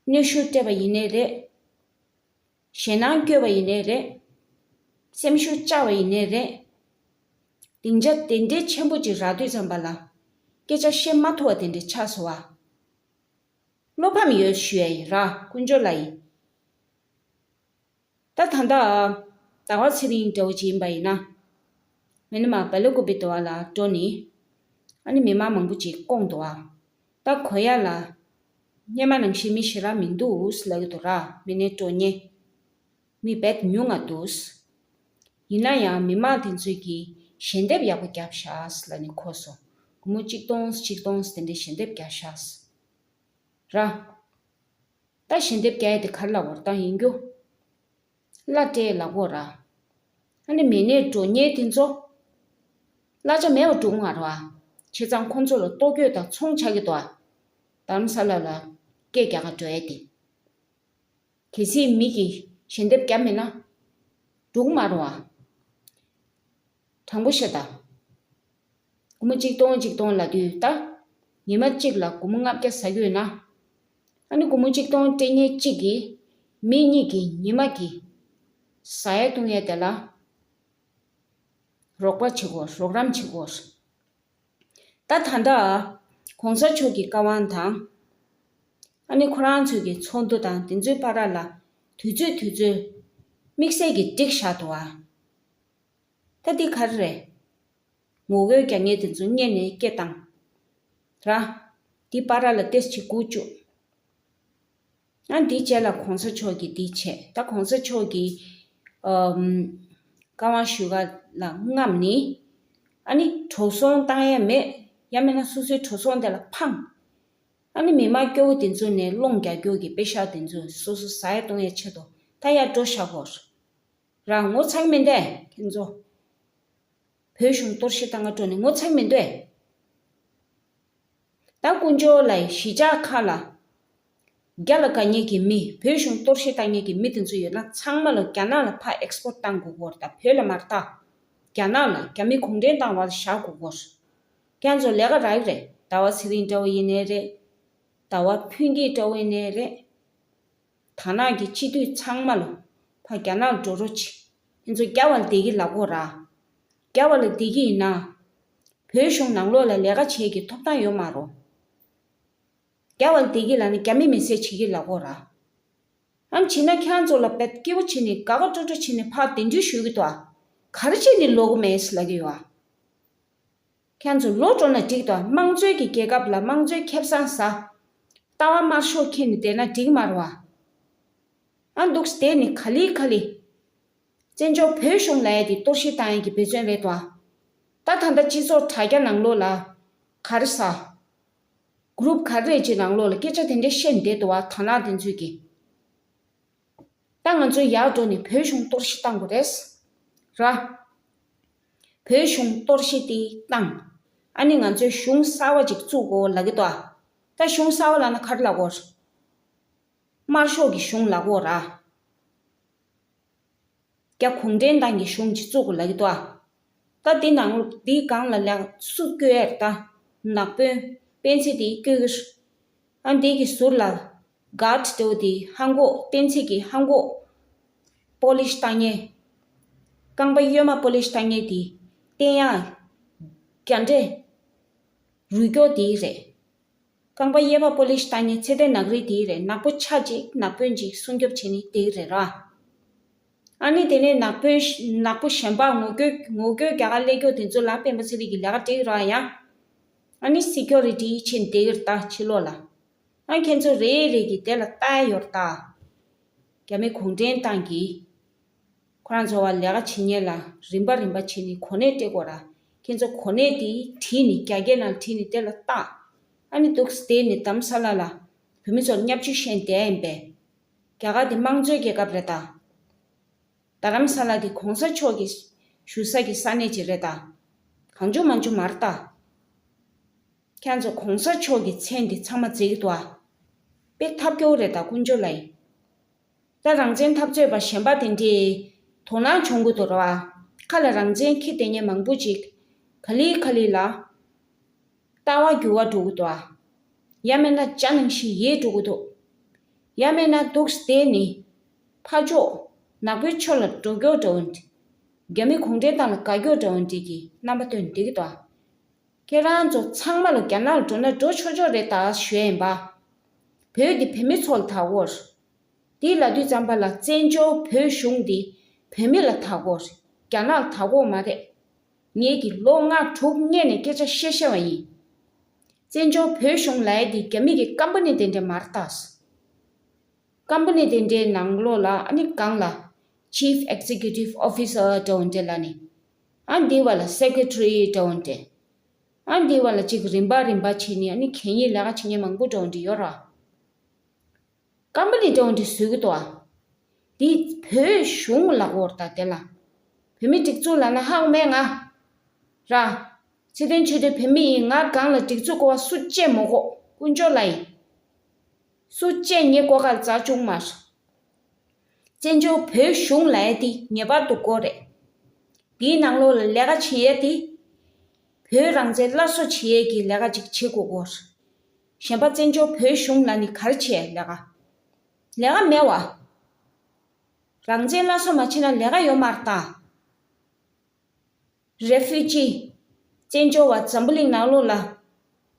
གནོན་ཤུགས་སྤྲད་པ་ཡིན་ནའི་རེད། ཞེད་སྣང་སྐྱོ་བ་ཡིན་ནའི་རེད། སེམས་ཤུགས་བཅག་པ་ཡིན་ནའི་རེད། སྡིངས་ཆ་དེ་འདྲའི་ཆེན་པོ་ཅིག་རག་དུས་ཙམ་པ་ལ་སྐད་ཆ་བཤད་མ་ཐུབ་པ་དེ་འདྲ་ཆགས་སོང་བ། བློ་ཕམ་ཡོད་ཞུ་ཡ་ཡིན་ར་དཀོན་མཆོག་ལ་ཡིན། ད་ད་ལྟ་ཟླ་བ་ཚེ་རིང་འདྲ་བོ་ཅིག་ཡིན་པ་ཡིན་ན། མི་ནི་མ་བེ་ལ་ཀུ་པི་ཏོ་བ་ལ་འགྲོ་ནི། ཨ་ནི་མི་མང་མང་པོ་ཅིག་བསྐོངས་འདུག་ཨ། ད་གོ་ཡ་ལ། སྔོན་མ་ནང་བཞིན་མི་ཞེ་དྲག་མི་འདུག་ལབ་ཀྱི་འདུག་ར། མི་ནི་འགྲོ་ཉེ། མི་བེད་ཉུང་ང་འདུག་ཡིན་ན་ཡང་མི་མང་དེ་ཚོས་ཀྱིས་ཞལ་འདེབས་ཡག་པོ་བརྒྱབ་ཤག་ལབ་ནས་གོ་སོང་། སྒོར་མོ་གཅིག་སྟོང་གཅིག་སྟོང་དེ་འདྲའི་ཞལ་འདེབས་བརྒྱབ་ཤག་ར། ད་ཞལ་འདེབས་རྒྱག་ཡ་དེ་ག་རེ་ལབ་དགོས་རེད། ད་ཡིན་རྒྱུ། གླ་སྤྲད་ལབ་དགོས་ར། ཨ་ནི་མི་སྣའི་འགྲོ་ཉེ་དེ་ཚོ། གླ་ཆ་མེད་པ་འགྲོ་གི་མ་རེད་བ། བྱས་ཙང་ཁོང་ཚོ་ལ་ལྟོ་གོས་དང་ཚོང་ཆགས་ཀྱི་འདུག་ཨ། རྡ་རམ་ས་ལ་ལ་སྐད་རྒྱག་ག་འགྲོ་ཡ་དེ། གལ་སྲིད་མི་གིས་ཞལ་འདེབས་བརྒྱབ་མེད་ན། འགྲོ་གི་མ་རེད་བ། དྲང་པོ་བཤད་ད། སྒོར་མོ་གཅིག་སྟོང་གཅིག་སྟོང་ལབ་དུས་ད། ཉི་མ་གཅིག་ལ་སྒོར་མོ་ལྔ་བརྒྱ་ཟ་གི་ཡོད་ན། ཨ་ནི་སྒོར་མོ་གཅིག་སྟོང་སྤྲད་མཁན་གཅིག་གིས་མི་གཉིས་ཀྱི་ཉི་མ་གི་ཟ་ཡ་བཏུང་ཡ་དེ་ལ་རོགས་པ་བྱེད་དགོས། རོགས་རམ་བྱེད་དགོས། ད་ད་ལྟ་གོང་ས་མཆོག་གི་བཀའ་དབང་དང་། ཨ་ནི་ཁོ་རང་ཚོའི་གི་ཚོགས་འདུ་དང་དེ་ཚོའི་བར་ལ་དུས་ཚོད་དུས་ཚོད་དམིགས་བསལ་གྱི་བསྒྲིགས་བཞག་འདུག་ཨ། ད་འདི་ག་རེ་རེད། ངོ་རྒོལ་རྒྱག་མཁན་དེ་ཚོ་སྔོན་ནས་སྐད་བཏང་། ར། འདི་བར་ལ་ཏོག་ཙམ་སྒུག་བཅུག་ཨ་འདི་རྗེས་ལ་གོང་ས་མཆོག་གིས་འདི་བྱས། ད་གོང་ས་མཆོག་གིས་ཨམ། བཀའ་དབང་ཞུ་ག་ལ་རྔམ་ནི། ཨ་ནི་འགྲོ་སོང་བཏང་ཡ་མེད། ཡང་མིན་ན་སོ་སོའི་འགྲོ་སོང་དེ་ལ་འཕངས། ཨ་ནི་མི་མང་སྐྱོ་བོ་དེ་ཚོ་ནས་སློང་རྒྱག་རྒྱུ་གི་པེ་ཤག་དེ་ཚོ་སོ་སོ་ཟ་ཡ་བཏུང་ཡ་ཆེད་དུ་ད་ཡར་འགྲོ་བཞག་གོ། རང་ངོ་ཚ་གི་མི་འདུག་ཁྱེད་ཚོ། བོད་གཞུང་གཏོར་བཤིག་བཏང་ག་འགྲོ་ནས་ངོ་ཚ་གི་མི་འདུག་ད་དཀོན་མཆོག་ལ་གཞིས་ཆགས་ཁག་ལ་རྒྱ་ལ་དགའ་མཁན་གྱི་མི། བོད་གཞུང་གཏོར་བཤིག་བཏང་མཁན་གྱི་མི་དེ་ཚོ་ཡོད་ན་ཚང་མ་ལ་རྒྱ་ནག་ལ་ཕར་ཨེགས་པོར་ཊི་བཏང་དགོས་ཀྱི་ཡོད་རེད། ད་བོད་ལ་མ་རེད། ད་རྒྱ་ནག་ལ་རྒྱ་མི་གུང་ཁྲན་ཏང་བ་ལ་བཞག་དགོས་ཀྱི་ཡོད་རེད། ཁྱེད་ཚོ་ལས་ཀ་རག་གི་རེད། ཟླ་བ་ཚེ་རིང་འདྲ་བོ་ཡིན་ནའི་རེད། ཟླ་བ་ཕུན་སྐྱིད་འདྲ་བོ་ཡིན་ནའི་རེད། དར་ནག་གི་སྤྱི་འཐུས་ཚང་མ་ལོ། ཕ་རྒྱ་ནག་ལ་འགྲོ་རོགས་བྱེད། ཁྱེད་ཚོ་རྒྱ་བ་ལ་བསྡད་ཀྱི་ལབ་དགོས་ར། རྒྱ་བ་ལ་བསྡད་ཀྱི་ཡིན་ན། བོད་གཞུང་ནང་ལོགས་ལ་ལས་ཀ་བྱེད་ཀྱི་ཐོབ་ཐང་ཡོད་མ་རོ། རྒྱ་བ་ལ་བསྡད་ཀྱི་ལབ་ན་རྒྱ་མི་མི་སེར་བྱེད་ཀྱི་ལབ་དགོས་ར། ཨམ་བྱས་ན་ཁྱེད་ཚོ་ལ་བེད་སྐྱིད་པོ་བྱེད་ནས་དགའ་དགའ་སྤྲོ་སྤྲོ་བྱེད་ནས་ཕར་གདན་འདྲེན་ཞུ་གི་འདུག་ཨ། ག་རེ་བྱས་ནས་ལོག་གི་མེད་ཟེར་ལབ་ཀྱི་ཡོད་ཨ། ཁྱེད་ཚོ་ལོག་འགྲོ་ན་འགྲིག་ཏོ། དམངས་གཙོའི་གི་རྒྱལ་ཁབ་ལ་དམངས་གཙོའི་ཁེ་བཟང་ཟ། ལྟ་བ་དམར་ཤོག་འཁྱེར་ནས་བསྡད་ན་འགྲིག་མ་རེད་བ། ཨ་འདུག་སེ་བསྡད་ནས་ག་ལེ་ག་ལེ། བཙན་བྱོལ་བོད་གཞུང་ལབ་ཡ་དེ་གཏོར་བཤིག་བཏང་ཡ་གི་འབད་བརྩོན་རེད་དོ། ད་ད་ལྟ་སྤྱི་ཚོགས་དྲ་རྒྱ་ནང་ལོགས་ལ་ག་རེ་ཟ། གུ་རུབ་ག་རེ་རེད་ཅེས་ནང་ལོགས་ལ་སྐད་ཆ་དེ་འདྲ་བཤད་བསྡད་འདུག་བ། དར་ནག་དེ་ཚོས་ཀྱིས། ད་ང་ཚོ་ཡར་འགྲོ་ནས་བོད་གཞུང་གཏོར་བཤིག་བཏང་དགོས་རེད། ར། བོད་གཞུང་གཏོར་བཤིག་དེ་བཏང་། ཨ་ནི་ང་ཚོས་གཞུང་གསར་བ་ཅིག་བཙུགས་དགོས་ལབ་ཀྱི་འདུག་ཨ། ད་གཞུང་གསར་བ་ལབ་ན་ག་རེ་ལབ་དགོས་རེད། དམར་ཤོག་གི་གཞུང་ལབ་དགོས་རེད་ཨ། རྒྱ་གུང་ཁྲན་ཏང་གི་གཞུང་ཅིག་བཙུགས་དགོས་ལབ་ཀྱི་འདུག་ཨ། ད་འདི་ནང་འདིའི་སྒང་ལ་ལས་སུ་བསྐྱོད་ཡས་རེད་ད། ནག་དཔོན་སྤེན་ཚེ་དེ་བསྐྱོད་ཀྱི་རེད། ཨ་འདི་གི་ཟུར་ལ་གཱཌ་འདྲ་བོ་དེ་ཧང་གོག་སྤེན་ཚེ་གི་ཧང་གོག་པོ་ལིཤ་བཏང་མཁན། རྐང་པ་གཡོན་མ་པོ་ལིཤ་བཏང་མཁན་དེ་བསྟན་ཡག་རྒྱ་འདྲེ་རུས་སྐྱོ་དེ་རེད། རྐང་པ་གཡས་པ་པོ་ལིཤ་བཏང་མཁན་ཚེ་བརྟན་ནག་རིལ་དེ་རེད། ནག་པོ་ཆ་གཅིག་ནག་དཔོན་གཅིག་སྲུང་སྐྱོབ་བྱེད་ནི་དེ་རེད་ར། ཨ་ནི་དེ་ནས་ནག་དཔོན་ནག་པོ་གཞན་པ་ངོ་རྒོལ་ངོ་རྒོལ་རྒྱག་ག་སླེབས་རྒྱུ་དེ་ཚོ་ལ་སྤེན་པ་ཚེ་རིང་གིས་ལས་ཀ་སྒྲིག་ར་ཡ། ཨ་ནི་སི་ཀུ་རི་ཊི་ཕྱིན་བསྡད་ཀྱི་རེད་ད་ཕྱི་ལོགས་ལ། ཨ་ཁྱེད་ཚོ་རེ་རེ་གིས་དེ་ལ་ལྟ་ཡ་ཡོད་རེད་ད། རྒྱ་མི་གུང་ཁྲན་ཏང་གིས་ཁོ་རང་ཚོ་བ་ལས་ཀ་བྱེད་མཁན་ལ་རིམ་པ་རིམ་པ་བྱས་ནས་གོ་གནས་སྤྲད་དགོས་ར། ཁྱེད་ཚོ་གོ་གནས་དེ་བྲིས་ནས་རྒྱ་སྐད་ནང་བྲིས་ནས་དེ་ལ་བཏགས། ཨ་ནི་འདུག་སེ་བསྡད་ནས་རྡ་རམ་ས་ལ་ལ་བོད་མི་ཚོར་བརྙས་བཅོས་བཤད་བསྡད་ཡིན་པས། རྒྱ་གར་དེ་དམངས་གཙོའི་རྒྱལ་ཁབ་རེད་ད། རྡ་རམ་ས་ལ་དེ་གོང་ས་མཆོག་གི་བཞུགས་ས་གི་ས་གནས་ཅིག་རེད་ད། གང་བྱུང་མང་བྱུང་མ་རེད་ད། ཁྱེད་ཚོ་གོང་ས་མཆོག་གི་མཚན་དེ་ཚང་མ་བརྗེད་ཀྱི་འདུག་ཨ། དཔེ་ཐབས་སྐྱོ་བོ་རེད་ད་དཀོན་མཆོག་ལ་ཡིན། ད་རང་བཙན་འཐབ་རྩོད་པ་གཞན་པ་དེ་འདྲས་དོ་སྣང་བྱུང་གི་འདུག་ར་བ། ཁ་ལ་རང་བཙན་འཁྱེར་བསྡད་མཁན་མང་པོ་ཅིག་ག་ལེ་ག་ལེ་ལ་ལྟ་བ་འགྱུར་བ་འགྲོ་གི་འདུག་ཨ། ཡང་མིན་ན་ཇ་ནང་བཞིན་ཡལ་འགྲོ་གི་འདུག་ཡང་མིན་ན་འདུག་སེ་བསྡད་ནས་ཕར་ཕྱོགས་ནག་པོའི་ཕྱོགས་ལ་འགྲོ་རྒྱུ་འདྲ་བོ་འདི། རྒྱ་མི་གུང་ཁྲན་ཏང་ལ་དགའ་རྒྱུ་འདྲ་བོ་འདི་གི་རྣམ་པ་སྟོན་བསྡད་ཀྱི་འདུག་ཨ། ཁྱེད་རང་ཚོ་ཚང་མ་ལ་རྒྱ་ནག་ལ་འགྲོ་ན་འགྲོ་ཆོག་ཆོག་རེད་ད་ཞུ་ཡ་ཡིན་པ། བོད་འདི་བོད་མི་ཚོ་ལ་བདག་གོ་རེད། འདི་ལབ་དུས་ཙམ་པ་ལ་བཙན་བྱོལ་བོད་གཞུང་འདི་བོད་མི་ལ་བདག་གོ་རེད། རྒྱ་ནག་ལ་བདག་གོ་མ་རེད། ངེད་ཀྱིས་ལོ་ལྔ་དྲུག་སྔོན་ནས་སྐད་ཆ་བཤད་བཤད་པ་ཡིན། བཙན་བྱོལ་བོད་གཞུང་ལབ་ཡ་འདི་རྒྱ་མི་གི་ཀམ་པ་ནི་དེ་འདྲ་མ་རེད་ད། ཀམ་པ་ནི་དེ་འདྲའི་ནང་ལོགས་ལ་ཨ་ནི་སྒང་ལ་Chief Executive Officer འདྲ་བོ་འདྲ་ལ་ནི། ཨ་འདི་བ་ལ་Secretary འདྲ་བོ་འདྲ། ཨ་འདི་བ་ལ་ཅིག་རིམ་པ་རིམ་པ་བྱས་ནས་ཨ་ནི་གད་སྙིགས་ལས་ཀ་བྱེད་མཁན་མང་པོ་འདྲ་བོ་འདྲ་ཡོད་ར། ཀམ་པ་ནི་འདྲ་བོ་འདྲ་བཟོས་ཀྱི་འདུག་ཨ། འདི་བོད་གཞུང་ལ་གོ་ར་ད་དེ་ལ། བོད་མི་སྒྲིག་འཛུགས་ལ་ན་ཧ་གོ་མེད་ང་། ར། ཚེ་བརྟན་ཆོས་སྒྲོན་བོད་མི་ཡིན། ང་སྒང་ལ་སྒྲིག་འཛུགས་སྐོར་བ་སུ་བཅད་མ་གོ་དཀོན་མཆོག་ལ་ཡིན། སུ་བཅད་ངའི་སྒོ་ཁར་འཛར་བཅུག་མ་རེད། བཙན་བྱོལ་བོད་གཞུང་ལབ་ཡ་དེ་ངེས་པར་དུ་དགོས་རེད། དེའི་ནང་ལོགས་ལ་ལས་ཀ་བྱེད་ཡ་དེ། བོད་རང་བཙན་སླར་གསོ་བྱེད་ཡས་ཀྱི་ལས་ཀ་ཅིག་བྱེད་དགོས་ཀྱི་རེད། གཞན་པ་བཙན་བྱོལ་བོད་གཞུང་ལ་ནི་ག་རེ་བྱེད་ཡས་ལས་ཀ་ལས་ཀ་མེད་བ། རང་བཙན་སླར་གསོ་མ་བྱེད་ན་ལས་ཀ་ཡོད་མ་རེད་ད། རེ་ཕུ་ཇི། བཙན་བྱོལ་བ་འཛམ་བུ་གླིང་ནང་ལོགས་ལ་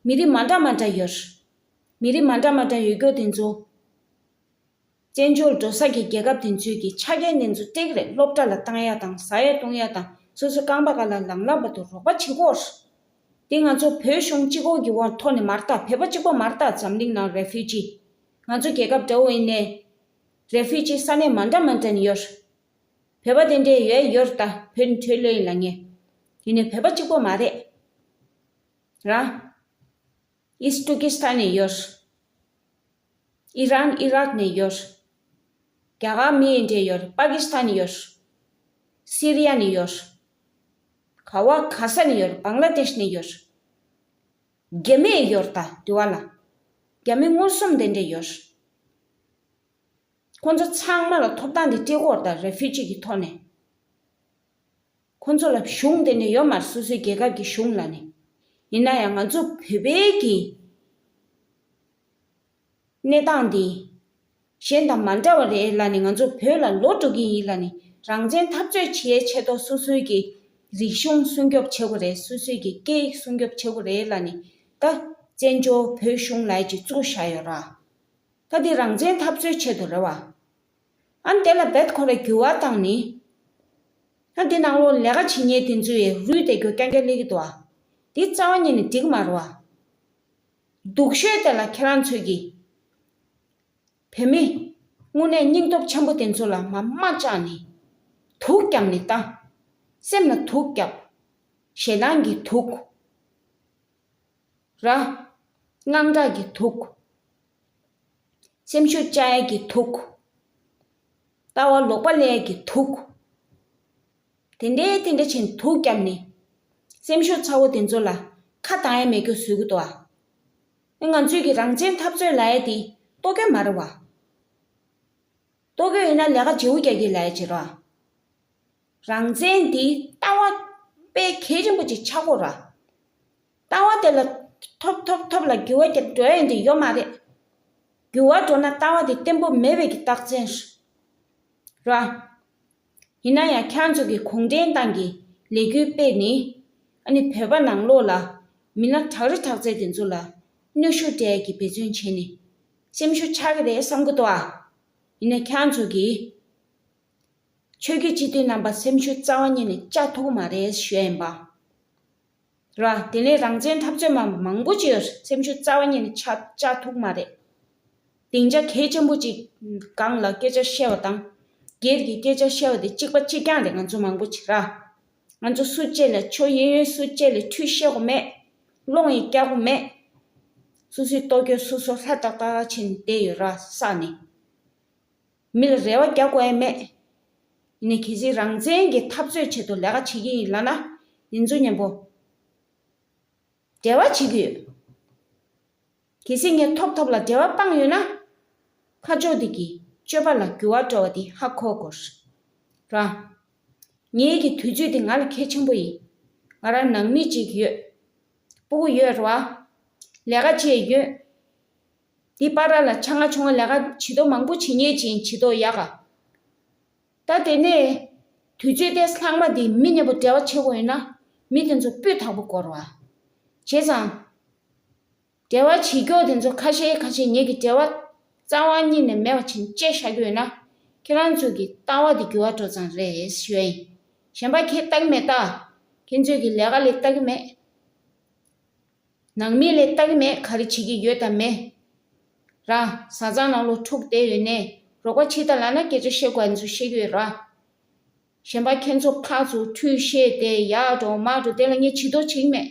མི་རིགས་མ་འདྲ་མ་འདྲ་ཡོད། མི་རིགས་མ་འདྲ་མ་འདྲ་ཡོད་རྒྱུ་དེ་ཚོ། བཙན་བྱོལ་འགྲོ་ས་ཀྱི་རྒྱལ་ཁབ་དེ་ཚོས་ཀྱི་ཆ་རྐྱེན་དེ་ཚོ་སྤྲད་ཀྱི་རེད། སློབ་གྲྭ་ལ་བཏང་ཡ་དང་ཟ་ཡ་བཏུང་ཡ་དང་སོ་སོའི་རྐང་པ་སྒང་ལ་ལངས་ལངས་བར་དུ་རོགས་པ་བྱེད་དགོས། དེ་ང་ཚོ་བོད་གཞུང་གཅིག་པོ་གི་དབང་ཐོག་ནས་མ་རེད་ད། བོད་པ་གཅིག་པོ་མ་རེད་ད། འཛམ་གླིང་ནང་རེ་ཕུ་ཇི། ང་ཚོ་རྒྱལ་ཁབ་འདྲ་བོ་ཡིན་ནའི་རེ་ཕུ་ཇི་ས་གནས་མ་འདྲ་མ་འདྲ་ནས་ཡོད། བོད་པ་དེ་འདྲའི་ཡོད་ཡོད་རེད་ད། བོད་འཕྲོད་ལོས་ཡིན་ལ་ངས། ཡིན་ནའི་བོད་པ་གཅིག་པོ་མ་རེད། ར། ཨིས་ཏུ་ཀི་སི་ཐན་ནས་ཡོད། ཨི་རན་ཨི་རག་ནས་ཡོད། རྒྱ་གར་མི་ཡིན་འདྲ་ཡོད། པ་ཀི་སི་ཐན་ནས་ཡོད། སི་རི་ཡ་ནས་ཡོད། ག་བ་ག་ས་ནས་ཡོད། བང་ལ་དེཤ་ནས་ཡོད། རྒྱ་མི་ཡོད་ད་དེ་བ་ལ། རྒྱ་མི་མངོན་སུམ་དེ་འདྲ་ཡོད། ཁོང་ཚོ་ཚང་མ་ལ་ཐོབ་ཐང་དེ་སྤྲད་དགོས་རེད་ད། རེ་ཕུ་ཇི་གི་ཐོག་ནས། ཁོང་ཚོ་ལ་གཞུང་དེ་འདྲ་ཡོད་མ་རེད། སོ་སོའི་རྒྱལ་ཁབ་ཀྱི་གཞུང་ལ་ནི། ཡིན་ན་ཡང་ང་ཚོ་བོད་པའི་གི་གནས་སྟངས་འདི་གཞན་དང་མ་འདྲ་བ་རེད་ལ་ནི། ང་ཚོ་བོད་ལ་ལོག་འགྲོ་གི་ཡིན་ལ་ནི། རང་བཙན་འཐབ་རྩོད་བྱེད་ཆེད་དུ་སོ་སོའི་གི་རིག་གཞུང་སྲུང་སྐྱོབ་བྱེད་དགོས་རེད། སོ་སོའི་གི་སྐད་ཡིག་སྲུང་སྐྱོབ་བྱེད་དགོས་རེད་ལ་ནི། ད་བཙན་བྱོལ་བོད་གཞུང་ལབ་ཅིག་བཙུགས་བཞག་ཡོད་ར། ད་འདི་རང་བཙན་འཐབ་རྩོད་ཆེད་དུ་རེད་བ། ཨ་ནི་དེ་ལ་རྦད་ཁོ་ར་འགྱུར་བ་བཏང་ནི། ཨ་འདི་ནང་ལོགས་ལས་ཀ་བྱེད་མཁན་དེ་ཚོ་ཡི་རུས་དེ་གྱོ་རྐྱང་རྐྱང་སླེབས་ཀྱི་འདུག་ཨ། འདི་རྩ་བ་ཉིད་ནས་འགྲིག་མ་རེད་བ། སྡུག་ཤོས་དེ་ལ་ཁྱེད་རང་ཚོས་ཀྱི་བོད་མི་དངོས་གནས་སྙིང་སྟོབས་ཆེན་པོ་དེ་ཚོ་ལ་མ་དམག་བཅག་ནི། དུག་བརྒྱབ་ནི་ད། སེམས་ལ་དུག་བརྒྱབ། ཞེ་སྡང་གི་དུག་ར། དངངས་སྐྲག་གི་དུག་སེམས་ཤུགས་བཅག་ཡས་ཀྱི་དུག་ལྟ་བ་ལོག་པ་ལས་ཀྱི་དུག་དེ་འདྲའི་དེ་འདྲ་ཆེན་དུག་བརྒྱབ་ནས། སེམས་ཤུགས་ཚ་བོ་དེ་ཚོ་ལ་ ཁ་བཏང་ཡ་མེད་རྒྱུ་བཟོ་གི་འདུག་ཨ། ང་ཚོས་ཀྱི་རང་བཙན་འཐབ་རྩོད་ལབ་ཡ་དེ་ལྟོ་གོས་མ་རེད་བ། ལྟོ་གོས་ཡིན་ན་ལས་ཀ་བརྗེ་པོ་རྒྱག་གི་ལབ་ཡ་ཅིག་རེད་བ། རང་བཙན་འདི་ལྟ་བ་དཔེ་གལ་ཆེན་པོ་ཅིག་ཆགས་ཀྱི་ཡོད་རེད་བ། ལྟ་བ་དེ་ལ་ཐོབ་ཐོབ་ཐོབ་ལ་འགྱུར་བ་རྒྱབ་འགྲོ་ཡ་འདི་ཡོད་མ་རེད། འགྱུར་བ་འགྲོ་ན་ལྟ་བ་དེ་བརྟན་པོ་མེད་པའི་གི་རྟགས་མཚན་རེད་བ། ཡིན་ན་ཡང་ཁྱེད་རང་ཚོ་གི་གུང་ཁྲན་ཏང་གི་ལས་འགུལ་སྤེལ་ནས་ཨ་ནི་བོད་པ་ནང་ལོགས་ལ་མི་སྣ་དྲག་རི་དྲག་རྩལ་དེ་ཚོ་ལ་གནོན་ཤུགས་སྤྲད་ཀྱི་འབད་བརྩོན་བྱས་ནས་སེམས་ཤུགས་ཆག་གི་རེད་བསམ་གི་འདུག་ཨ། ཡིན་ན་ཁྱེད་རང་ཚོ་གི་ཆོས་བརྒྱུད་སྤྱི་འཐུས་རྣམ་པ་སེམས་ཤུགས་རྩ་བ་ཉིད་ནས་ཆག་ཐུབ་ཀྱི་མ་རེད་ཞུ་ཡ་ཡིན་པ། ར། དེ་ནས་རང་བཙན་འཐབ་རྩོད་མ་མང་པོ་ཅིག་ཡོད་རེད། སེམས་ཤུགས་རྩ་བ་ཉིད་ནས་ཆག་ཆག་ཐུབ་མ་རེད། སྡིངས་ཆ་གལ་ཆེན་པོ་ཅིག་སྒང་ལ་སྐད་ཆ་བཤད་པ་དང་། སྒེར་གྱི་སྐད་ཆ་བཤད་པ་དེ་གཅིག་པ་གཅིག་རྐྱང་རེད། ང་ཚོ་མང་པོ་ཅིག་ར། ང་ཚོ་སུ་གཅིག་ལ་ཆོས་གཡས་གཡོན་སུ་གཅིག་ལ་ཁྲུས་བཤད་དགོས་མེད། སློང་ཡི་རྒྱག་དགོས་མེད། སོ་སོའི་ལྟོ་གོས་སོ་སོ་ལྷ་ཏག་ཏག་ཕྱིན་བསྡད་ཡོད་ར་ས་ནས། མི་ལ་རེ་བ་རྒྱག་དགོས་ཡ་མེད། ཡིན་ནའི་གལ་སྲིད་རང་བཙན་གྱི་འཐབ་རྩོད་ཆེད་དུ་ལས་ཀ་བྱེད་ཀྱི་ཡིན་ལབ་ན་འདི་ཚོ་མཉམ་པོ་འབྲེལ་བ་བྱེད་ཀྱི་ཡོད། གལ་སྲིད་ངས་ཐོབ་ཐོབ་ལ་འབྲེལ་བ་སྤངས་ཡོད་ན་ཁ་ཕྱོགས་འདི་གི་སྤྱོད་པ་ལ་འགྱུར་བ་འགྲོ་བ་འདི་ཧ་གོ་དགོས་ར། ངེད་ཀྱི་དུས་ཚོད་འདི་ང་ལ་གལ་ཆེན་པོ་ཡིན། ང་རང་ནང་མི་གཅིག་ཡོད། སྤུ་གུ་ཡོད་རེད་བ། ལས་ཀ་བྱེད་ཡོད། འདི་པར་ལ་ཆ་ང་ཆུང་ང་ལས་ཀ་བྱེད་དོ་མང་པོ་བྱེད་ཉེས་ཅིང་བྱེད་དོ་ཡག་ག་ད་དེ་ནས་དུས་ཚོད་དེ་ལྷག་མ་འདི་མི་མཉམ་པོ་འབྲེལ་བ་བྱེད་དགོས་ཡོད་ན་མི་དེ་ཚོ་སྤུས་དག་པོ་དགོས་རེད་བ། བྱས་ཙང་། འབྲེལ་བ་བྱེད་མཁན་དེ་ཚོ་ཁ་ཤས་ཁ་ཤས་ངེད་ཀྱི་འབྲེལ་བ་རྩ་བ་ཉིད་ནས་མེད་པ་ཅིག་བཅད་བཞག་གི་ཡོད་ན་ཁྱེད་རང་ཚོ་གི་ལྟ་བ་དེ་འགྱུར་བ་འགྲོ་ཙང་རེད་ཞུ་ཡ་ཡིན། གཞན་པ་ཁྱེད་ལྟ་གི་མེད་ད། ཁྱེད་ཚོས་ཀྱི་ལས་ཀ་ལས་ལྟ་གི་མེད། ནང་མི་ལས་ལྟ་གི་མེད་ག་རེ་བྱེད་ཀྱི་ཡོད་དམ་མེད། ར། བཟའ་ཚང་ནང་ལོགས་འཁྲུག་བསྡད་ཡོད་ནས་རོགས་པ་བྱེད་དང་ལབ་ན་སྐད་ཆ་བཤད་དགོས་ཡ་ཚོ་བཤད་ཀྱི་ཡོད་ར། གཞན་པ་ཁྱེད་ཚོ་ཁ་ཚོ་ཁྲུས་བཤད་དེ་ཡར་འགྲོ་མར་འགྲོ་དེ་ལ་ངས་བྱེད་དོ་བྱེད་ཀྱི་མེད།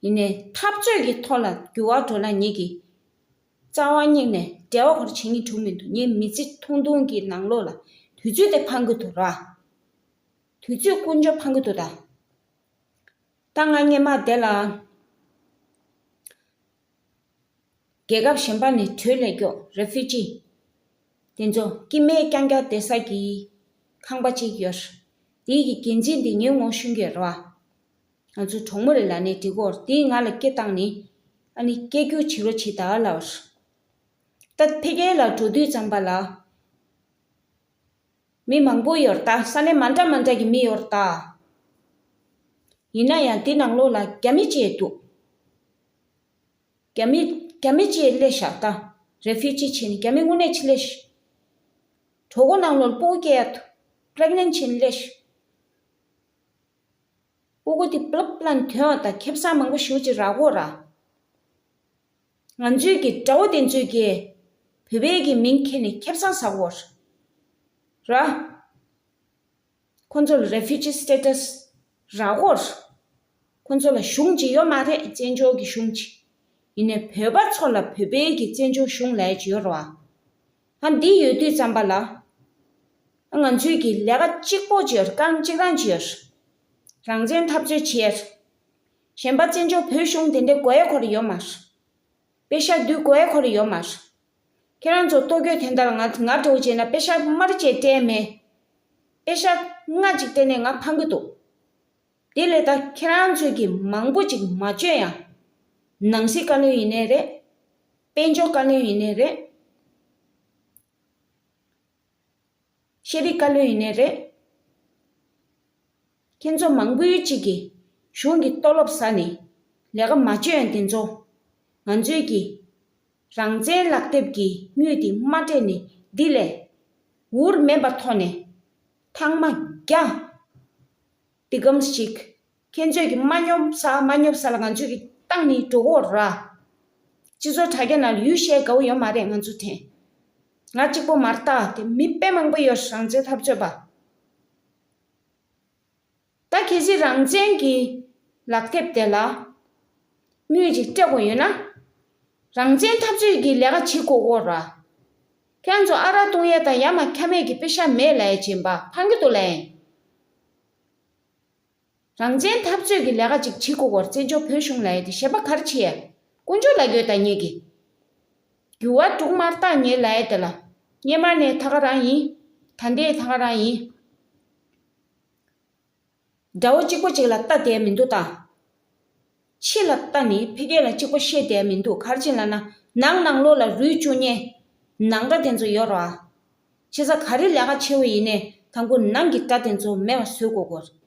ཡིན་ནའི་འཐབ་རྩོད་ཀྱི་ཐོག་ལ་འགྱུར་བ་འགྲོ་ན་ངེད་ཀྱི་རྩ་བ་ཉིད་ནས་འབྲེལ་བ་ཁོ་ར་བྱེད་ངེས་འགྲོ་མི་འདུག་ངའི་མི་ཚེ་ཐུང་ཐུང་གི་ནང་ལོགས་ལ་དུས་ཚོད་དེ་ཕངས་ཀྱི་འདུག་ར། དུས་ཚོད་དཀོན་མཆོག་ཕངས་ཀྱི་འདུག་ད། ད་ང་སྔས་མ་དེ་ལ་རྒྱལ་ཁབ་གཞན་པ་ནས་བྲོས་སླེབས་མཁན་རེ་ཕུ་ཇི་དེ་ཚོ་སྐྱེ་དམན་རྐྱང་རྐྱང་བསྡད་ས་གི་ཁང་པ་གཅིག་ཡོད། དེའི་གི་འགན་འཛིན་དེ་ངའི་ངོ་ཤེས་ཀྱི་ཡོད་རེད་བ། ང་ཚོ་གྲོགས་མོ་རེད་ལབ་ནས་འགྲིག་གོ། དེས་ང་ལ་སྐད་བཏང་ནས་ཨ་ནི་སྐད་སྒྱུར་བྱེད་རོགས་བྱེད་ད་ལབ་པ་རེད། ད་ཕ་གི་ལ་འགྲོ་དུས་ཙམ་པ་ལ། མི་མང་པོ་ཡོད་རེད་ད། ས་གནས་མ་འདྲ་མ་འདྲ་གི་མི་ཡོད་རེད་ད། ཡིན་ན་ཡང་དེ་ནང་ལོགས་ལ་རྒྱ་མི་གཅིག་འདུག་རྒྱ་མི་རྒྱ་མི་གཅིག་སླེབས་ཤག་ད། རེ་ཕུ་ཇི་བྱས་ནས་རྒྱ་མི་དངོས་གནས་གཅིག་སླེབས་ཤག་གྲོད་ཁོག་ནང་ལོགས་ལ་སྤུ་གུ་སྐྱེ་ཡ་ཐུག་པྲེག་ནེན་ཊི་བྱས་ནས་སླེབས་ཤག་སྤུ་གུ་དེ་པླབ་པླ་ནས་ཐོན་པ་དང་ཁེ་བཟང་མང་པོ་ཞེ་པོ་ཅིག་རག་གོ་ར། ང་ཚོའི་གི་དགྲ་བོ་དེ་ཚོས་གི་བོད་པའི་གི་མིང་འཁྱེར་ནས་ཁེ་བཟང་ཟ་གོ་ར། ཁོ་ཚོ་ལ་རེ་ཕུ་ཇི་སི་ཊེ་ཊས་རག་གོ་ར། ཁོ་ཚོ་ལ་གཞུང་ཅིག་ཡོད་མ་རེད། བཙན་བྱོལ་གི་གཞུང་ཅིག་ཡིན་ནའི་བོད་པ་ཚོ་ལ་བོད་པའི་གི་བཙན་བྱོལ་གཞུང་ལབ་ཡ་ཅིག་ཡོད་རེད་བ། ཨ་འདི་ཡོད་དུས་ཙམ་པ་ལ། ང་ཚོའི་གི་ལས་ཀ་གཅིག་པོ་ཅིག་ཡོད་རེད། རྐང་གཅིག་རང་ཅིག་ཡོད་རེད། རང་བཙན་འཐབ་རྩོད་བྱེད་ཡ་རེད། གཞན་པ་བཙན་བྱོལ་བོད་གཞུང་དེ་འདྲའི་དགོས་ཡ་ཁོ་རང་ཡོད་མ་རེད། པེ་ཤག་བསྡུ་དགོས་ཡ་ཁོ་རང་ཡོད་མ་རེད། ཁྱེད་རང་ཚོ་ལྟོ་གོས་དེ་འདྲ་ལ་ང་ང་འདྲ་བོ་བྱས་ན་པེ་ཤག་དམར་ཅིག་སྤྲད་མེད། པེ་ཤག་ལྔ་ཅིག་སྤྲད་ནས་ང་ཕངས་ཀྱི་འདུག་དེ་ལས་ད་ཁྱེད་རང་ཚོས་ཀྱི་མང་པོ་ཅིག་མ་བརྗོད་ཡང་། ནང་སྲིད་བཀའ་བློན་ཡིན་ནའི་རེད། དཔལ་འབྱོར་བཀའ་བློན་ཡིན་ནའི་རེད། ཤེས་རིག་བཀའ་བློན་ཡིན་ནའི་རེད། ཁྱེད་ཚོ་མང་པོའི་གཅིག་གིས་གཞུང་གི་ལྟོ་སློབ་ཟ་ནས་ལས་ཀ་མ་བྱོས་ཡང་དེ་ཚོ་ང་ཚོའི་གི་རང་བཙན་ལག་དེབ་ཀྱི་དངུལ་དེ་མ་སྤྲད་ནས་འདི་ལས་འུར་མེད་པ་ཐོག་ནས་ཐང་མ་བརྒྱ་འདི་གམ་ཞིག་ཁྱེད་ཚོས་ཀྱི་མ་སྙོབ་ས་མ་སྙོབ་ས་ལ་ང་ཚོས་ཀྱི་བཏང་ནས་འགྲོ་གོ་ར། སྤྱི་ཚོགས་དྲ་རྒྱ་ནང་ལ་ཡུལ་བཤད་དགའ་བོ་ཡོད་མ་རེད། ང་ཚོ་དྲན། ང་གཅིག་པོ་མ་རེད་ད། དེ་མི་དཔེ་མང་པོ་ཡོད་རང་བཙན་འཐབ་རྩོད་པ། ད་གལ་སྲིད་རང་བཙན་གྱི་ལག་དེབ་དེ་ལ་དངུལ་ཅིག་སྤྲད་དགོས་ཡོད་ན། རང་བཙན་འཐབ་རྩོད་ཀྱི་ལས་ཀ་བྱེད་དགོས་གོ་ར། ཁྱེད་ཚོ་ཨ་རག་བཏུང་ཡས་དང་ཡ་མ་ཁ་མེད་ཀྱི་པེ་ཤ་མེད་ལབ་ཡས་བྱེད་པ་ཕངས་ཀྱི་འདུག་ལབ་ཡིན། རང་བཙན་འཐབ་རྩོད་ཀྱི་ལས་ཀ་ཅིག་བྱེད་དགོས་སྐོར། བཙན་བྱོལ་བོད་གཞུང་ལབ་ཡས་དེ་གཞན་པ་ག་རེ་བྱེད་ཡས། དཀོན་མཆོག་ལབ་དགོས་ད་ངེད་ཀྱིས། འགྱུར་བ་འགྲོ་མ་རེད་ད་ངེད་ལབ་ཡས་དེ་ལ། སྔོན་མ་ནས་ད་ག་རང་ཡིན། ད་ལྟའི་ད་ག་རང་ཡིན། དགྲ་བོ་གཅིག་པོ་གཅིག་ལ་ལྟ་བསྡད་མི་འདུག་ད། ཕྱི་ལ་ལྟ་ནི་ཕ་གི་ལ་གཅིག་པོ་བཤད་བསྡད་མི་འདུག་ག་རེ་བྱས་ལབ་ན། ནང་ནང་ལོགས་ལ་རུས་བཅུག་མཁན་ནང་དགྲ་དེ་ཚོ་ཡོད་རེད་བ། བྱས་ཙང་ག་རེ་ལས་ཀ་བྱེད་འོས་ཡིན་ནའི་དང་པོ་ནང་གི་དགྲ་དེ་ཚོ་མེད་པ་བཟོ་དགོས་སྐོར།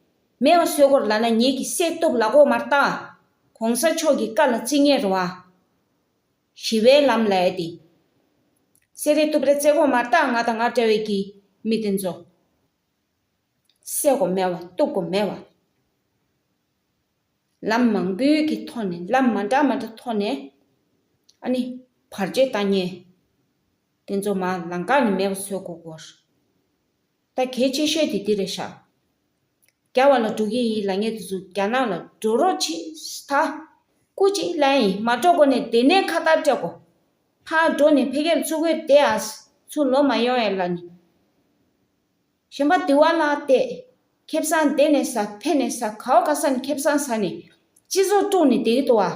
མེད་པ་བཟོ་དགོས་ལབ་ན་ངེད་ཀྱིས་བསད་གཏུབ་ལབ་དགོས་མ་རེད་ད། གོང་ས་མཆོག་གི་བཀའ་ལ་བརྩི་མཁན་རེད་བ། ཞི་བའི་ལམ་ལབ་ཡས་དེ། བསད་རེས་གཏུབ་རེས་བྱེད་དགོས་མ་རེད་ད། ང་དང་ང་འདྲ་བའི་གི་མི་དེ་ཚོ། བསད་དགོས་མེད་བ། གཏུབ་དགོས་མེད་བ། ལམ་མང་པོའི་གི་ཐོག་ནས། ལམ་མ་འདྲ་མ་འདྲ་ཐོག་ནས་ཨ་ནི་བར་ཆད་བཏང་མཁན་དེ་ཚོ་མར་ལམ་ཁ་ནས་མེད་པ་བཟོ་དགོས་སྐོར། ད་གལ་ཆེ་ཤོས་དེ་འདི་རེད་ཤག་རྒྱ་བ་ལ་འགྲོ་གི་ཡིན་ལབ་མཁན་དེ་ཚོ་རྒྱ་ནག་ལ་འགྲོ་རོགས་བྱེད་ད། སྐུ་མཁྱེན་ལབ་ཡིན། མ་འགྲོ་དགོས་ནས་དེ་ནས་ཁ་བརྡ་སྤྲད་དགོས། ཕར་འགྲོ་ནས་ཕ་གིར་ཚུར་རྒོལ་བསྡད་ཨ། ཚུར་ལོག་མ་ཡོང་ཡ་ལབ་ནས། གཞན་པ་དེ་བ་ལ་བལྟས། ཁེ་བཟང་དེ་ནས་ཟ། ཕེ་ནས་ཟ། ག་བ་ག་ས་ནས་ཁེ་བཟང་ཟ་ནས་སྤྱི་ཚོགས་དཀྲུགས་ནས་བསྡད་ཀྱི་འདུག་བ།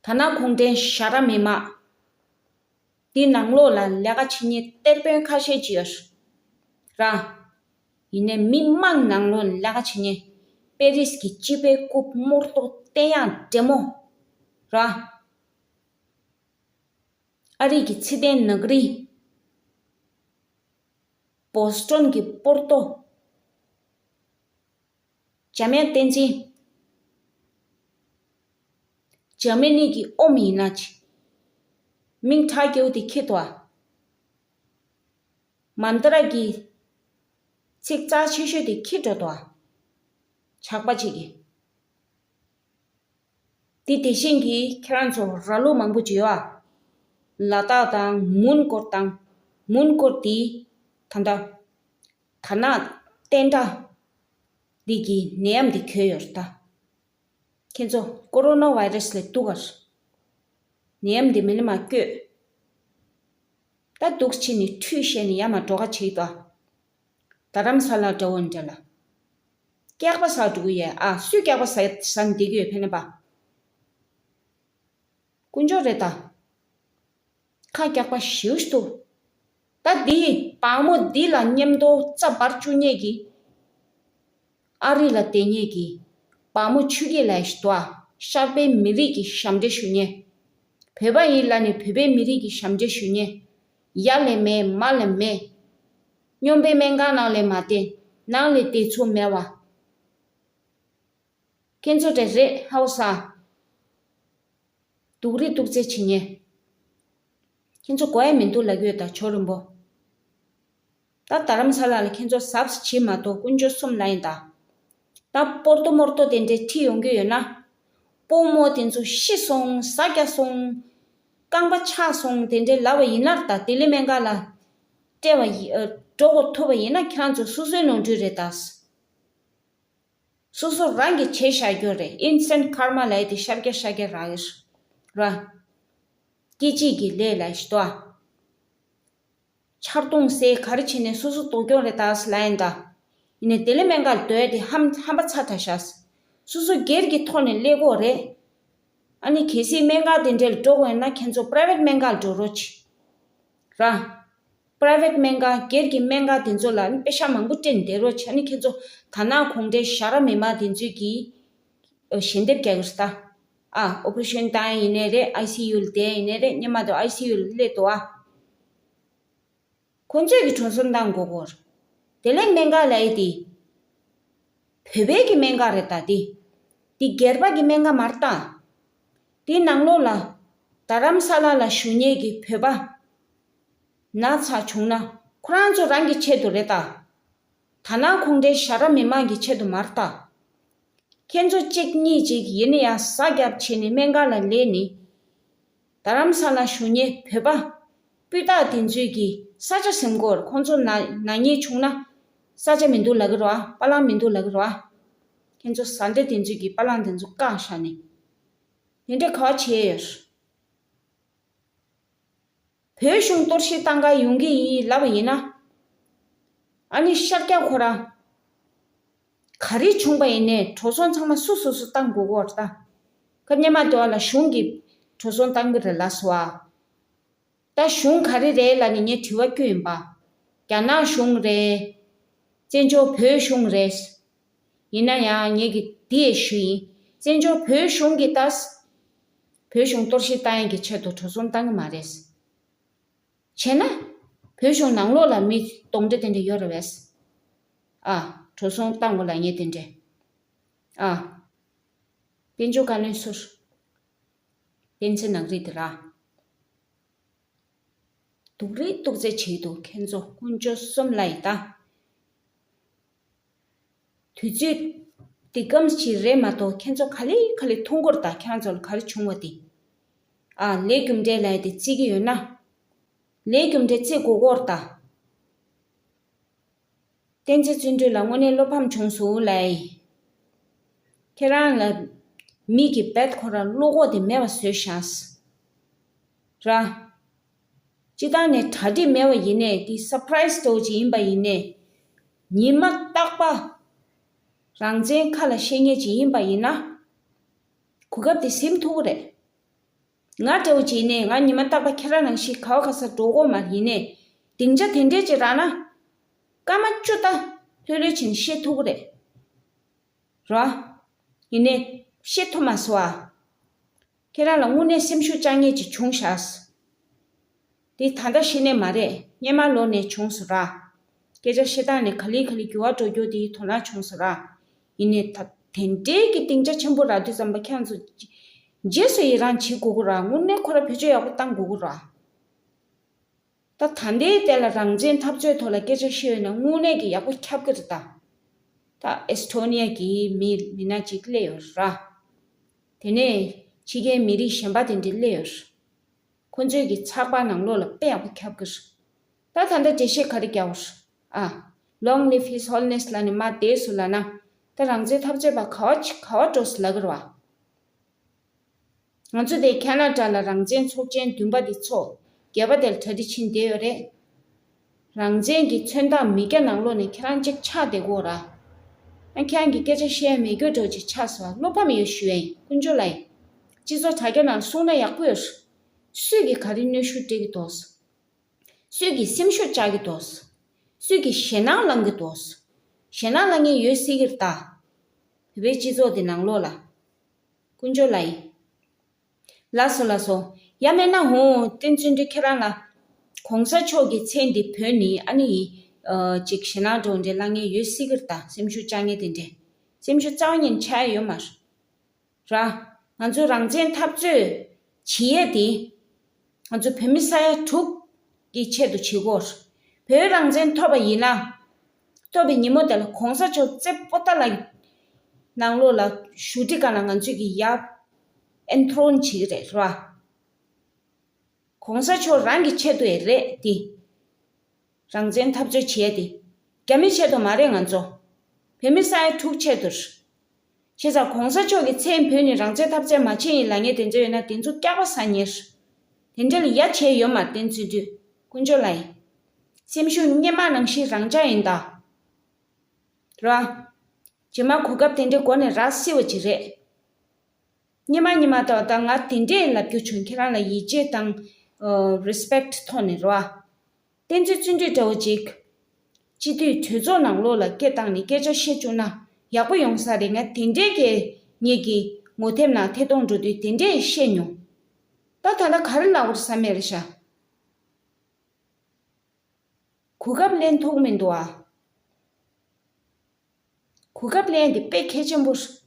ད་ནང་གུང་ཁྲན་ཞྭ་ར་མི་མང་འདི་ནང་ལོགས་ལ་ལས་ཀ་བྱེད་མཁན་གཏེར་དཔོན་ཁ་ཤས་ཅིག་ཡོད་ར། ཡིན་ནའི་མི་མང་ནང་ལོགས་ལ་ལས་ཀ་བྱེད་མཁན། པེ་རིས་ཀྱི་སྤྱི་པའི་རྐུབ་རྨོག་ཏོ་བསྟན་ཡག་འདྲེ་མོ་ར། ཨ་རི་གི་ཚེ་བརྟན་ནག་རིལ། བོ་སི་ཊོན་གྱི་པོར་ཏོ། འཇམ་དབྱངས་བསྟན་འཛིན། འཇར་མ་ནི་གི་ཨོམ་ཡིན་ན་ཅི། མིང་གྲགས་རྒྱས་པོ་དེ་འཁྱེར་འདུག་ཨ། མན་དྷ་ར་གི་ཚིག་རྩ་ཆེ་ཤོས་དེ་འཁྱེར་འགྲོ་འདུག་ཨ། ཇག་པ་ཅིག་གིས། དེ་དེ་བཞིན་གྱི་ཁྱེད་རང་ཚོ་ར་ལུག་མང་པོ་ཅིག་ཡོད་ཨ། ལ་དྭགས་དང་མོན་གྷོ་དང་། མོན་གྷོ་དེ་ད་ལྟ་དར་ནག་བསྟན་དགྲ་འདི་གི་ནད་ཡམས་འདི་གྱོད་ཡོད་རེད་ད། ཁྱེད་ཚོ་ཀོ་རོ་ན་བྷའི་རེ་སི་ལས་སྡུག་ག་རེད། ནད་ཡམས་འདི་མི་ལ་མ་བསྐྱོད། ད་སྡུག་ཕྱིན་ནས་ཁྲུས་བཤལ་ནས་ཡར་མར་འགྲོ་ཁ་བྱེད་ཀྱི་འདུག་ཨ། རྡ་རམ་ས་ལ་འདྲ་བོ་འདྲ་ལ། སྐྱག་པ་ཟ་འགྲོ་གི་ཡོད་ཨ། སུས་སྐྱག་པ་ཟ་ཟ་ནས་བསྡད་ཀྱི་ཡོད་ཕན་ན་པ། དཀོན་མཆོག་རེད་ད། ཁ་སྐྱག་པ་ཞེ་པོ་ཞིག་འདུག་ད་འདི་བག་མོ་འདི་ལ་མཉམ་དུ་རྩ་འབར་བཅུག་མཁན་གྱི། ཨ་རི་ལ་བསྡད་མཁན་གྱི་བག་མོ་ཆུ་སྐྱེས་ལབ་ཞིག་འདུག་ཨ། ཤར་པའི་མི་རིགས་ཀྱི་ཞབས་འདྲེན་ཞུ་མཁན། བོད་པ་ཡིན་ལབ་ནས་བོད་པའི་མི་རིགས་ཀྱི་ཞབས་འདྲེན་ཞུ་མཁན། ཡ་ལས་མེད། མ་ལས་མེད། སྨྱོན་པའི་སྨན་ཁང་ནང་ལས་མ་བསྡད། ནང་ལས་བསྡད་ཚུལ་མེད་བ། ཁྱེད་ཚོ་དེ་རེད་ཧའོ་ས། སྡུག་རུས་སྡུག་རྩེ་བྱེད་མཁན། ཁྱེད་ཚོ་དགོས་ཡ་མི་འདུག་ལབ་ཀྱི་ཡོད་ད་ཇོ་རིན་པོ། ད་རྡ་རམ་ས་ལ་ལ་ཁྱེད་ཚོ་གཟབ་གཟབ་བྱེད་མ་གཏོགས་དཀོན་མཆོག་གསུམ་ལ་ཡིན་ད། ད་པོར་ཏོ་མོར་ཏོ་དེ་འདྲའི་ཁྲིད་ཡོང་གི་ཡོད་ན། སྤོ་རྨོ་དེ་ཚོ་ཤི་སོང་། ཟ་རྒྱག་སོང་། རྐང་པ་ཆག་སོང་དེ་འདྲའི་ལབ་པ་ཡིན་ན་ད་ལྡི་ལི་སྨན་ཁང་ལ་སྤྲད་པ་ཡི་ཨ། འགྲོ་དགོས་ཐུག་པ་ཡིན་ན་ཁྱེད་རང་ཚོ་སོ་སོའི་ནོར་འཁྲུལ་རེད་ད། སོ་སོ་རང་གིས་བྱས་བཞག་རྒྱུ་རེད། Instant karma ལབ་ཡས་དེ་ཤར་རྒྱག་ཤར་རྒྱག་རག་གི་རེད། སྐྱེ་འཇིག་གི་ལས་ལ་ཞིག་ཏོ། ཆར་གདུང་སེ་ག་རེ་བྱས་ནས་སོ་སོ་སྡུག་གྱོང་རེད་ད་ལབ་ཡིན་ད། ཡིན་ནའི་ལྡི་ལི་སྨན་ཁང་ལ་སྡོད་ཡས་དེ་ཧམ་ཧམ་པ་ཚ་དྲགས་ཤག་སོ་སོ་སྒེར་གྱི་ཐོག་ནས་སླེབས་དགོས་རེད། ཨ་ནི་གལ་སྲིད་སྨན་ཁང་དེ་འདྲ་ལ་འགྲོ་དགོས་ཡོད་ན་ཁྱེད་ཚོ་པ་རའི་ཝེཊ་སྨན་ཁང་ལ་འགྲོ་རོགས་བྱེད། ར། པ་རའི་ཝེཊ་སྨན་ཁང་སྒེར་གྱི་སྨན་ཁང་དེ་ཚོ་ལ་ཨ་ནི་པེ་ཤག་མང་པོ་སྤྲད་ནས་བསྡད་རོགས་བྱེད། ཨ་ནི་ཁྱེད་ཚོ་དར་ནག་གུང་ཁྲན་ཞྭ་ར་མི་མང་དེ་ཚོས་ཀྱིས་ཨ་ཞལ་འདེབས་རྒྱག་གི་རེད་ད། ཨ་ཨོ་པ་རེ་ཤོན་བཏང་ཡིན་ནའི་རེད། ཨའི་སི་ཡུ་ལ་བསྡད་ཡིན་ནའི་རེད། སྔོན་མ་དུ་ཨའི་སི་ཡུ་ལ་སླེབས་འདུག་ཨ། ཁོང་ཚོས་ཀྱི་གྲོངས་སེལ་བཏང་དགོས་སྐོར། དེ་ལས་སྨན་ཁང་ལབ་ཡས་དེ། བོད་པའི་གི་སྨན་ཁང་རེད་ད་དེ། དེ་སྒེར་པ་གི་སྨན་ཁང་མ་རེད་ད། དེ་ནང་ལོགས་ལ། རྡ་རམ་ས་ལ་ལ་བཞུགས་མཁན་གྱི་བོད་པ། ན་ཚ་བྱུང་ན་ཁོ་རང་ཚོ་རང་གི་ཆེད་དུ་རེད་ད། དར་ནག་གུང་ཁྲན་ཞྭ་ར་མི་མང་གི་ཆེད་དུ་མ་རེད་ད། ཁྱེད་ཚོ་གཅིག་གཉིས་ཅིག་ཡིན་ན་ཡང་ཟ་རྒྱབ་བྱས་ནས་སྨན་ཁང་ལ་སླེབས་ནས། རྡ་རམ་ས་ལ་བཞུགས་མཁན་བོད་པ་སྤུས་དག་དེ་ཚོས་ཀྱི་ས་ཆ་ཟིན་སྐོར། ཁོང་ཚོ་ན་ན་ཉེས་བྱུང་ན་ས་ཆ་མི་འདུག་ལབ་ཀྱི་རེད་བ། པ་ལང་མི་འདུག་ལབ་ཀྱི་རེད་བ། ཁྱེད་ཚོ་བཟའ་ཟླ་དེ་ཚོས་ཀྱི་པ་ལང་དེ་ཚོ་བཀག་བཞག་ནས་དེ་འདྲའི་ག་བ་བྱས་ཡོད། བོད་གཞུང་གཏོར་བཤིག་བཏང་ག་ཡོང་གི་ཡིན་ལབ་པ་ཡིན་ན། ཨ་ནི་ཤར་རྒྱག་ཁོ་ར། ག་རེ་བྱུང་པ་ཡིན་ནའི་འགྲོ་སོང་ཚང་མ་སུ་སོ་སོ་བཏང་དགོས་ཀྱི་ཡོད་རེད་ད། ཁ་སྙན་མ་དེ་བ་ལ་གཞུང་གིས་འགྲོ་སོང་བཏང་གི་རེད་ལབ་སོང་ཨ། ད་གཞུང་ག་རེ་རེད་ལབ་ནས་ངས་དྲི་བ་བསྐྱོན་ཡིན་པ། རྒྱ་ནག་གཞུང་རེད། བཙན་བྱོལ་བོད་གཞུང་རེད། ཡིན་ན་ཡང་ངས་ཀྱི་འདི་ཡས་ཞུ་ཡིན། བཙན་བྱོལ་བོད་གཞུང་གིས་ད་བོད་གཞུང་གཏོར་བཤིག་བཏང་ཡས་ཀྱི་ཆེད་དུ་འགྲོ་སོང་བཏང་གི་མ་རེད། བྱས་ན། བོད་གཞུང་ནང་ལོགས་ལ་མི་གདོན་འདྲེ་དེ་འདྲ་ཡོད་རེད་པས། ཨ། འགྲོ་སོང་བཏང་དགོས་ལབ་མཁན་དེ་འདྲ། ཨ། དཔལ་འབྱོར་བཀའ་བློན་ཟུར། བསྟན་འཛིན་ནག་རིག་དེ་ར། སྡུག་རུས་སྡུག་ཚད་བྱེད་འདུག་ཁྱེད་ཚོ་དཀོན་མཆོག་གསུམ་ལ་ཡིན་ད། དུས་ཚོད་འདི་གམ་ཞིག་རེད་མ་གཏོགས་ཁྱེད་ཚོ་ག་ལེ་ག་ལེ་མཐོང་གི་རེད་ད། ཁྱེད་རང་ཚོ་ལ་ག་རེ་བྱུང་བ་དེ། ཨ། ལས་རྒྱུ་འབྲས་ལ་ཡ་དེ་བརྩི་གི་ཡོད་ན། ལས་རྒྱུ་འབྲས་བརྩི་དགོས་ཀྱི་རེད་ད། བསྟན་འཛིན་བརྩོན་འགྲུས་ལ་དངོས་གནས་བློ་ཕམ་བྱུང་སོང་ལབ་ཡིན། ཁྱེད་རང་ལ་མི་གིས་རྦད་ཁོ་རང་བློ་ཁོག་དེ་མེད་པ་བཟོས་བཞག་ར། སྤྱིར་བཏང་ནས་གྲ་སྒྲིག་མེད་པ་ཡིན་ནའི་དེ་སར་པ་རའི་སི་འདྲ་བོ་ཅིག་ཡིན་པ་ཡིན་ནའི། ཉི་མ་རྟག་པར་རང་བཙན་ཁ་ལ་བཤད་མཁན་ཅིག་ཡིན་པ་ཡིན་ན། གོ་སྐབས་དེ་ཟིན་ཐུབ་ཀྱི་རེད། ང་འདྲ་བོ་ཅིག་ནས་ང་ཉི་མ་རྟག་པར་ཁྱེད་རང་ནང་བཞིན་ག་བ་ག་སར་འགྲོ་གི་མ་ཡིན་ནའི། སྡིངས་ཆ་དེ་འདྲས་ཅིག་རག་ན། སྐར་མ་བཅུ་ད་ལྷོད་ལྷོད་བྱས་ནས་བཤད་ཐུབ་ཀྱི་རེད། ར། ཡིན་ནའི། བཤད་ཐུབ་མ་སོང་ཨ། ཁྱེད་རང་ལ་དངོས་གནས་སེམས་ཤུགས་བཅག་མཁན་ཅིག་བྱུང་ཤག་དེ་ད་ལྟ་བཤད་ནས་མ་རེད། སྔོན་མ་ལོ་ནས་བྱུང་སོང་ར། སྐད་ཆ་བཤད་སྟངས་ནས་ག་ལེ་ག་ལེ་འགྱུར་བ་འགྲོ་རྒྱུ་དེའི་དོ་སྣང་བྱུང་སོང་ར། ཡིན་ནའི་ད་དེ་འདྲའི་གི་སྡིངས་ཆ་ཆེན་པོ་རག་དུས་ཙམ་པ་ཁྱེད་རང་ཚོ་རྗེས་སུ་ཡི་རང་བྱེད་དགོས་ཀྱི་ར། དངོས་གནས་ཁོ་ར་བེད་སྤྱོད་ཡག་པོ་བཏང་དགོས་ཀྱི་ར། ད་ད་ལྟའི་དེ་ལ་རང་བཙན་འཐབ་རྩོད་ཐོག་ལ་སྐད་ཆ་བཤད་ཡོད་ན་དངོས་གནས་ཀྱི་ཡག་པོ་ཁྱབ་ཀྱི་རེད་ད། ད་ཨེ་སི་ཐོ་ནི་ཡ་གི་མི་མི་སྣ་གཅིག་སླེབས་ཡོད་ར། དེ་ནས་ཕྱི་རྒྱལ་མི་རིགས་གཞན་པ་དེ་འདྲ་སླེབས་ཡོད་ར། ཁོ་ཚོས་ཀྱི་ཚགས་པར་ནང་ལོགས་ལ་དཔེ་ཡག་པོ་ཁྱབ་ཀྱི་རེད། ད་ད་ལྟ་འགྲེལ་བཤད་ག་རེ་རྒྱག་པ་རེད། ཨ། Long live His Holiness ལབ་ནས་མར་བསྡད་སོང་ལབ་ན། ད་རང་བཙན་འཐབ་རྩོད་པ་ག་བ་ག་བ་འགྲོ་སོང་ལབ་ཀྱི་རེད་བ། ང་ཚོ་དེ་ཁ་ན་ཌ་ལ་རང་བཙན་ཚོགས་ཆེན་བདུན་པ་དེ་ཚོགས། བརྒྱད་པ་དེ་ལ་གྲ་སྒྲིག་ཕྱིན་བསྡད་ཡོད་རེད། རང་བཙན་གྱི་མཚོན་རྟགས་མེ་བརྒྱ་ནང་ལོགས་ནས་ཁྱེད་རང་གཅིག་ཆགས་བསྡད་དགོས་ར། ཨ། ཁྱེད་རང་གི་སྐད་ཆ་བཤད་ཡ་མེད་རྒྱུ་འདྲ་བོ་ཅིག་ཆགས་སོང་བ། བློ་ཕམ་ཡོད་ཞུ་ཡ་ཡིན། དཀོན་མཆོག་ལ་ཡིན། སྤྱི་ཚོགས་དྲ་རྒྱ་ནང་གསུང་ན་ཡག་པོ་ཡོད་རེད། སུས་ཀྱིས་ག་རེ་གནོན་ཤུགས་སྤྲད་ཀྱི་འདུག་སུས་ཀྱིས་སེམས་ཤུགས་བཅག་གི་འདུག་སུས་ཀྱིས་ཞེད་སྣང་ལངས་ཀྱི་འདུག་ཞེད་སྣང་ལངས་མཁན་ཡོད་སྲིད་ཀྱི་རེད་ད། བོད་པའི་སྤྱི་ཚོགས་དེ་ནང་ལོགས་ལ། དཀོན་མཆོག་ལ་ཡིན། ལགས་སོ་ལགས་སོ། ཡང་མིན་ན་ཧོ་བསྟན་བརྩོན་འགྲུས་ཁྱེད་རང་ལ། གོང་ས་མཆོག་གི་མཚན་འདི་བོས་ནི་ཨ་ནི་ཡིན། ཨ། ཅིག་ཞེད་སྣང་འདྲ་བོ་འདྲ་ལངས་མཁན་ཡོད་སྲིད་ཀྱི་རེད་ད། སེམས་ཤུགས་བཅག་མཁན་དེ་འདྲ། སེམས་ཤུགས་རྩ་བ་ཉིད་ཆགས་ཡ་ཡོད་མ་རེད། ར། ང་ཚོ་རང་བཙན་འཐབ་རྩོད་བྱེད་ཡས་དེ། ང་ཚོ་བོད་མི་ས་ཡ་དྲུག་གི་ཆེད་དུ་བྱེད་དགོས། བོད་རང་བཙན་ཐོབ་པ་ཡིན་ན། ཐོབ་པའི་ཉིན་མོ་དེ་ལ་གོང་ས་མཆོག་རྩེ་པོ་ཏ་ལ་ནང་ལོགས་ལ་བཞུགས་ཁྲི་སྒང་ལ་ང་ཚོས་ཀྱི་ཡ་ཨེན་ཐོ་རོན་བྱེད་ཀྱི་རེད་ར། གོང་ས་མཆོག་རང་གི་ཆེད་དུ་ཡས་རེད་དེ། རང་བཙན་འཐབ་རྩོད་བྱེད་ཡས་དེ། རྒྱ་མི་ཆེད་དུ་མ་རེད་ང་ཚོ། བོད་མི་ས་ཡ་དྲུག་ཆེད་དུ་རེད། བྱས་ཙང་གོང་ས་མཆོག་གི་མཚན་བོས་ནས་རང་བཙན་འཐབ་རྩོད་མ་བྱེད་ཡིན་ལབ་མཁན་དེ་ཚོ་ཡོད་ན་དེ་ཚོ་སྐྱག་པ་ཟ་ཉེར། དེ་འདྲ་ལ་ཡ་བྱས་ཡོད་མ་རེད། བསྟན་བརྩོན་འགྲུས་དཀོན་མཆོག་ལ་ཡིན། སེམས་ཤུགས་སྔོན་མ་ནང་བཞིན་རང་འཇགས་ཡིན་ད། ར། རྗེས་མ་གོ་སྐབས་དེ་འདྲའི་མགོ་ནས་རག་སྲིད་པ་ཅིག་རེད། སྔོན་མ་སྔོན་མ་ད་ད་ང་དེ་འདྲས་ལབ་རྒྱུ་བྱུང་། ཁྱེད་རང་ལ་ཡིད་ཆེས་དང་། ཨ། རེ་སི་པེག་ཊི་ཐོག་ནས་ར། བསྟན་བརྩོན་བརྩོན་འགྲུས་འདྲ་བོ་ཅིག་སྤྱི་འཐུས་གྲོས་ཚོགས་ནང་ལོགས་ལ་སྐད་བཏང་ནས་སྐད་ཆ་བཤད་བཅུག་ན་ཡག་པོ་ཡོང་ས་རེད། ང་དེ་འདྲས་ཀྱི་ངེད་ཀྱི་ངོ་དེབ་ནང་ཐད་གཏོང་འགྲོ་དུས་དེ་འདྲས་བཤད་མྱོང་། ད་ད་ལྟ་ག་རེ་ལབ་དགོས་རེད་བསམ་ཡས་རེད་ཤག་གོ་སྐབས་ལེན་ཐུབ་མི་འདུག་ཨ། གོ་སྐབས་ལེན་དེ་དཔེ་གལ་ཆེན་པོ་རེད།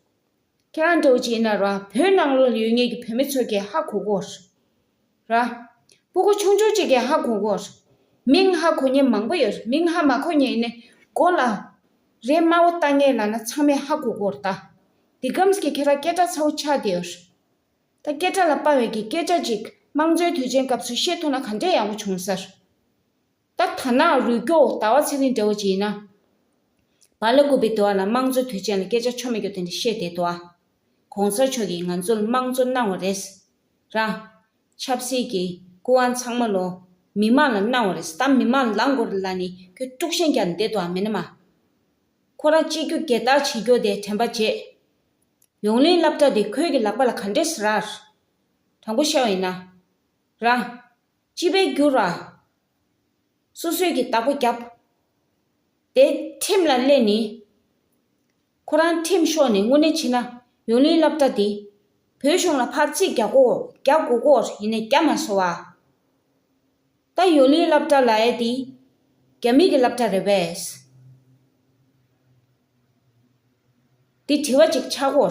ཁྱེད་རང་འདྲ་བོ་ཅིག་ཡིན་ན་ར། བོད་ནང་ལོགས་ལ་ཡོད་མཁན་གྱི་བོད་མི་ཚོ་གིས་ཧ་གོ་གོ་རེད། ར། སྤུ་གུ་ཆུང་ཆུང་ཅིག་གིས་ཧ་གོ་གོ་རེད། མིང་ཧ་གོ་མཁན་མང་པོ་ཡོད་རེད། མིང་ཧ་མ་གོ་མཁན་ཡིན་ན་མགོ་ལ་རས་དམར་པོ་བཏགས་མཁན་ལབ་ན་ཚང་མས་ཧ་གོ་གོ་རེད་ད། འདི་གམ་གྱི་ཁྱེད་རང་སྐད་གྲགས་ཚ་བོ་ཆགས་བསྡད་ཡོད་རེད། ད་སྐད་གྲགས་ལ་དཔག་པའི་གི་སྐད་ཆ་ཅིག་དམངས་གཙོའི་དུས་ཆེན་སྐབས་སུ་བཤད་ཐུབ་ན་ག་འདྲས་ཡག་པོ་བྱུང་ས་རེད། ད་ད་ནངས་རུལ་སྐྱོ་ཟླ་བ་ཚེ་རིང་འདྲ་བོ་ཅིག་ཡིན་ན། བ་ལ་ཀུ་པའི་དུ་བ་ལ་དམངས་གཙོ་དུས་ཆེན་ལ་སྐད་ཆ་ཆོ་མེད་རྒྱུ་དེ་འདྲ་བཤད་བསྡད་འདུག་ཨ། གོང་ས་མཆོག་གིས་ང་ཚོ་ལ་དམངས་གཙོ་གནང་བ་རེད། ར། ཆབ་སྲིད་ཀྱི་སྐུ་དབང་ཚང་མ་ལོ་མི་མང་ལ་གནང་བ་རེད། ད་མི་མང་ལ་ལངས་དགོས་རེད་ལབ་ནས་ཁོས་དཀྲུག་ཤིང་རྒྱག་བསྡད་འདུག་ཨ། མིན་ན་མ། ཁོ་རང་སྤྱི་རྒྱུ་སྒེར་བདག་བྱེད་རྒྱུ་དེ་དྲན་པ་བརྗེད། ཡོང་ལིན་སློབ་གྲྭ་དེ་ཁོའི་གི་ལག་པ་ལ་ག་འདྲས་རག། དྲང་པོ་བཤད་པ་ཡིན་ན། ར། སྤྱི་པའི་རྒྱུ་ར། སོ་སོའི་གི་བདག་པོ་རྒྱབ། དེ་ཁྲིམས་ལ་སླེབས་ནི། ཁོ་རང་ཁྲིམས་ཤོར་ནས་དངོས་གནས་བྱས་ན་ཡོང་ལིན་སློབ་གྲྭ་འདི་བོད་གཞུང་ལ་ཕར་རྩིས་རྒྱག་གོ་རྒྱག་དགོས་གོ་ཡིན་ནས་རྒྱག་མ་སོང་བ། ད་ཡོང་ལིན་སློབ་གྲྭ་ལབ་ཡས་འདི་རྒྱ་མི་གི་སློབ་གྲྭ་རེད་པས། འདི་དྲི་བ་ཅིག་ཆགས་གོ།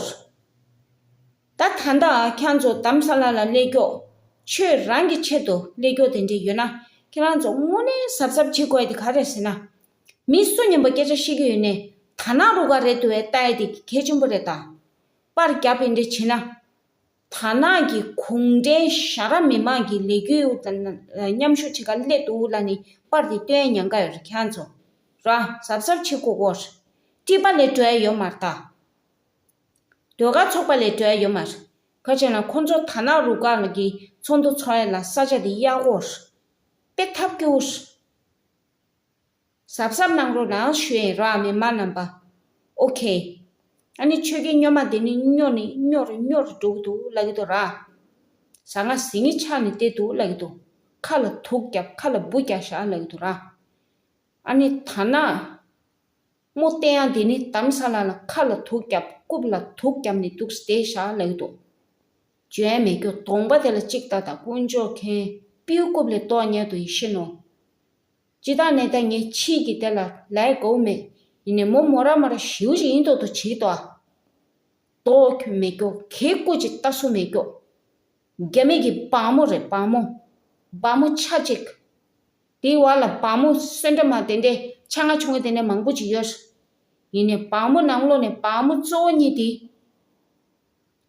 ད་ད་ལྟ་ཁྱེད་ཚོ་དྷ་རམ་ས་ལ་ལ་སླེབས་ཀྱོག་ཆོས་རང་གི་ཆེད་དུ་སླེབས་ཀྱོག་དེ་འདྲས་ཡོད་ན་ཁྱེད་རང་ཚོ་དངོས་གནས་གཟབ་གཟབ་བྱེད་དགོས་ཡ་དེ་ག་རེད་ཟེར་ན། མི་སུ་མཉམ་པོ་སྐད་ཆ་བཤད་ཀྱི་ཡོད་ནས་དར་ནག་རུ་ཁག་རེད་འདུག་བས་ལྟ་ཡ་དེ་གལ་ཆེན་པོ་རེད་ད། པར་རྒྱབ་པ་འདྲས་བྱས་ན། དར་ནག་གི་གུང་ཁྲན་ཞྭ་ར་མི་མང་གི་ལས་འགུལ་དང་མཉམ་ཞུགས་བྱེད་ག་སླེབས་འདུག་ལབ་ནི་པར་དེ་སྟོན་ཉན་ག་ཡོད་རེད་ཁྱེད་ཚོ། ར་གཟབ་གཟབ་བྱེད་དགོས་གོ། སྤྲིས་པ་ལས་འགྲོ་ཡ་ཡོད་མ་རེད་ད། ཟློས་གར་ཚོགས་པ་ལས་འགྲོ་ཡ་ཡོད་མ་རེད། ག་བྱས་ན་ཁོ་ཚོ་དར་ནག་རུ་ཁག་གི་ཚོགས་འདུ་ཚོགས་ཡ་ལ་ས་ཆ་དེ་གཡར་གོ། དཔེ་ཐབས་སྐྱོ་བོ། གཟབ་གཟབ་གནང་རོགས་གནང་ཞུ་ཡིན་ར་མི་མང་རྣམ་པ། ཨོ་ཁེ། ཨ་ནི་ཆོས་རྒྱལ་སྨྱོན་མ་དེ་ནི་སྨྱོ་ནི་སྨྱོ་རུ་སྨྱོ་རུ་འགྲོ་གི་འདུག་ལབ་ཀྱི་འདུག་ར། ཟ་ང་ཟིང་ངེ་ཆགས་ནས་བསྡད་འདུག་ལབ་ཀྱི་འདུག་ཁ་ལ་དུག་བརྒྱབ་ཁ་ལ་འབུ་རྒྱག་བཞག་ལབ་ཀྱི་འདུག་ར། ཨ་ནི་ད་ན། མོ་བསྟན་ཡང་དེ་ནི་དྷ་རམ་ས་ལ་ལ་ཁ་ལ་དུག་བརྒྱབ་རྐུབ་ལ་དུག་བརྒྱབ་ནས་འདུག་སྟེ་བཞག་ལབ་ཀྱི་འདུག་བརྗོད་ཡ་མེད་རྒྱུ་གདོང་པ་དེ་ལ་གཅིག་ལྟ་དང་དཀོན་མཆོག་མཁྱེན་པིའུ་རྐུབ་ལས་ལྟོགས་ཉལ་དུ་ཡིན་ཤི་ནོ། ཅི་ལྟར་ནས་ད་ངས་ཕྱིས་ཀྱི་དེ་ལ་ལའི་གོ་མེད་ཡིན་ནས་མོ་མོ་ར་མ་ར་ཞིའུ་ཞིག་ཡིན་མདོག་ཏུ་བྱེད་དོ། ལྟོགས་ཁྱོད་མེད་རྒྱུ་གེ་སྐུ་ཅིག་ལྟ་སུ་མེད་རྒྱུ། རྒྱ་མི་གི་བག་མོ་རེད་བག་མོ། བག་མོ་ཆ་གཅིག་དེའི་བར་ལ་བག་མོ་སོན་འདྲ་མ་དེ་འདྲས་ཆ་ང་ཆུང་ངུ་དེ་འདྲས་མང་པོ་ཅིག་ཡོད། ཡིན་ནའི་བག་མོ་ནང་ལོགས་ནས་བག་མོ་གཙོ་བོ་གཉིས་དེ།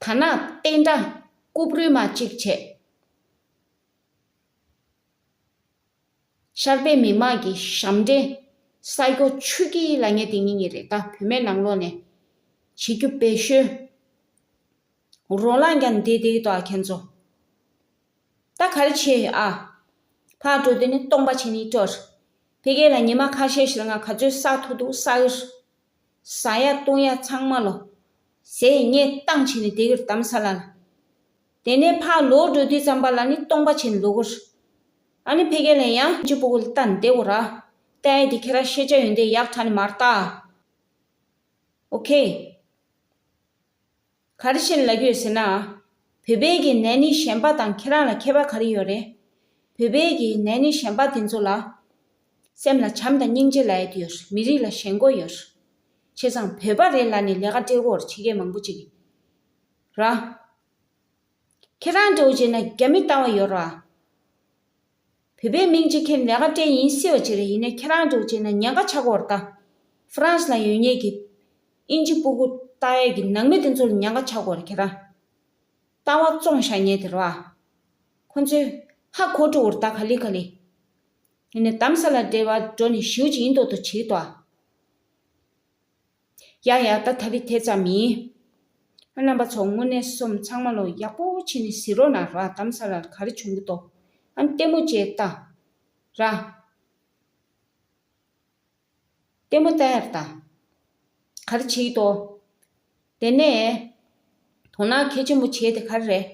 ད་ན་བསྟན་དགྲ་རྐུབ་རུས་མ་གཅིག་བྱས། ཤར་པའི་མི་མང་གི་ཞབས་འདྲེན་ས་སྐྱོ་ཆུ་སྐྱིད་ལ་ངས་དེ་ཉིན་ངེས་རེད་ད་བུད་མེད་ནང་ལོགས་ནས་བྱེད་རྒྱུ་བེད་ཤོད། རོ་ལངས་ཀྱང་བསྡད་བསྡད་ཀྱི་འདུག་ཨ་ཁྱེད་ཚོ། ད་ག་རེ་བྱས་ཡོད་ཨ། ཕར་འགྲོ་དུས་ནི་སྟོང་པ་བྱས་ནས་འགྲོ། ཕ་གི་ལ་ཉི་མ་ཁ་ཤས་ཤིག་ལ་ང་ག་ཚོད་བསགས་ཐུབ་འདུག་བསགས་ཡོད། ཟ་ཡ་བཏུང་ཡ་ཚང་མ་ལོ། ཟས་ངས་བཏང་བྱས་ནས་བསྡད་ཀྱི་རེད་དྷ་རམ་ས་ལ་ལ། དེ་ནས་ཕར་ལོག་འགྲོ་དུས་ཙམ་པ་ལ་ནི་སྟོང་པ་བྱས་ནས་ལོག་གི་རེད། ཨ་ནི་ཕ་གི་ལ་ཡང་གཅིག་པུ་གུ་ལ་ལྟ་བསྡད་དགོས་ར། ལྟ་ཡ་དེ་ཁྱེད་རང་ཤེས་བྱ་ཡོན་ཏན་ཡག་དྲག་ནི་མ་རེད་ད། ཨོ་ཁེ། ག་རེ་བྱས་ནས་ལབ་ཀྱི་ཡོད་ཟེར་ན། བོད་པའི་གི་ནད་ནི་གཞན་པ་དང་ཁྱེད་རང་ལ་ཁྱད་པར་ག་རེ་ཡོད་རེད། བོད་པའི་གི་ནད་ནི་གཞན་པ་དེ་ཚོ་ལ། སེམས་ལ་བྱམས་དང་སྙིང་རྗེ་ལབ་ཡ་དེ་ཡོད་རེད་མི་རིགས་ལ་ཞེན་ཁོག་ཡོད་རེད། བྱས་ཙང་བོད་པ་རེད་ལབ་ནས་ལས་ཀ་སྤྲད་ཀྱི་ཡོད་རེད་ཕྱི་རྒྱལ་མང་པོ་ཅིག་གིས། ར། ཁྱེད་རང་འདྲ་བོ་བྱས་ན་རྒྱ་མི་ལྟ་བ་ཡོད་ར། བོད་པའི་མིང་ཅིག་ཁྱེར་ལས་ཀ་སྤྲད་ཡིན་སྲིད་པ་ཅིག་རེད་ཡིན་ནའི་ཁྱེད་རང་འདྲ་བོ་བྱས་ན་ཉེན་ཁ་ཆགས་ཀྱི་ཡོད་རེད་ད། ཧྥ་རན་སི་ལ་ཡོད་མཁན་གྱི་ཨིན་ཇི་སྤུ་གུ་ལྟ་ཡས་ཀྱི་ནང་མི་དེ་ཚོ་ལ་ཉེན་ཁ་ཆགས་ཀྱི་ཡོད་རེད་ཁྱེད་རང་། ལྟ་བ་བཙོང་བཞག་མཁན་དེ་རེད་བ། ཁོ་ཚོས་ཧ་གོ་འགྲོ་གི་རེད་ད་ག་ལེ་ག་ལེ། ཡིན་ནའི་དྷ་རམ་ས་ལ་འབྲེལ་བ་འགྲོ་ནས་ཞེ་པོ་ཅིག་ཡིན་མདོག་ཏུ་བྱེད་ཀྱི་འདུག་ཨ། ཡ་ཡ་ད་ད་རེས་དེ་ཙམ་ཡིན། ཨ་རྣམ་པ་ཚོ་དངོས་གནས་སོམས་ཚང་མ་ལོ་ཡག་པོ་བྱས་ནས་གཟིགས་རོགས་གནང་ར་དྷ་རམ་ས་ལར་ག་རེ་བྱུང་གི་འདུག་ཨ་ལྟད་མོ་བྱས་ལྟ། ར། ལྟད་མོ་ལྟ་ཡར་ལྟ། ག་རེ་བྱེད་ཀྱི་འདུག་དེ་ནས་དོ་སྣང་གལ་ཆེན་པོ་བྱས་དེ་ག་རེ་རེད།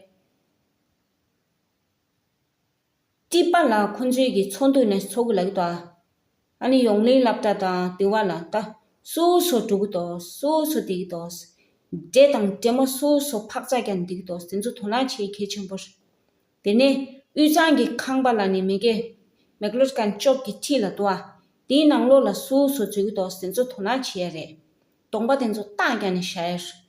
ཀྲི་པ་ལ་ཁོ་ཚོའི་གི་ཚོགས་འདུ་ནས་ཚོགས་གི་ལབ་ཀྱི་འདུག་ཨ། ཨ་ནི་ཡོང་ལིན་སློབ་གྲྭ་དང་དེ་བ་ལ་ད་སོ་སོ་འགྲོ་གི་འདུག་སོ་སོ་བསྡད་ཀྱི་འདུག་འདྲེ་དང་འདྲེ་མོ་སོ་སོ་ཕག་ཚག་རྒྱག་ནས་བསྡད་ཀྱི་འདུག་དེ་ཚོ་དོ་སྣང་བྱེད་གལ་ཆེན་པོ་རེད། དེ་ནས་དབུས་གཙང་གི་ཁང་པ་ལ་ནི་མི་གེ་མེག་ལོར་ཀན་ཅོག་གི་འཁྲིས་ལ་འདུག་ཨ། དེའི་ནང་ལོགས་ལ་སོ་སོ་འཛུལ་གྱི་འདུག་དེ་ཚོ་དོ་སྣང་བྱེད་ཡ་རེད། གདོང་པ་དེ་ཚོ་རྟགས་རྒྱག་ནས་བཞག་ཡ་རེད།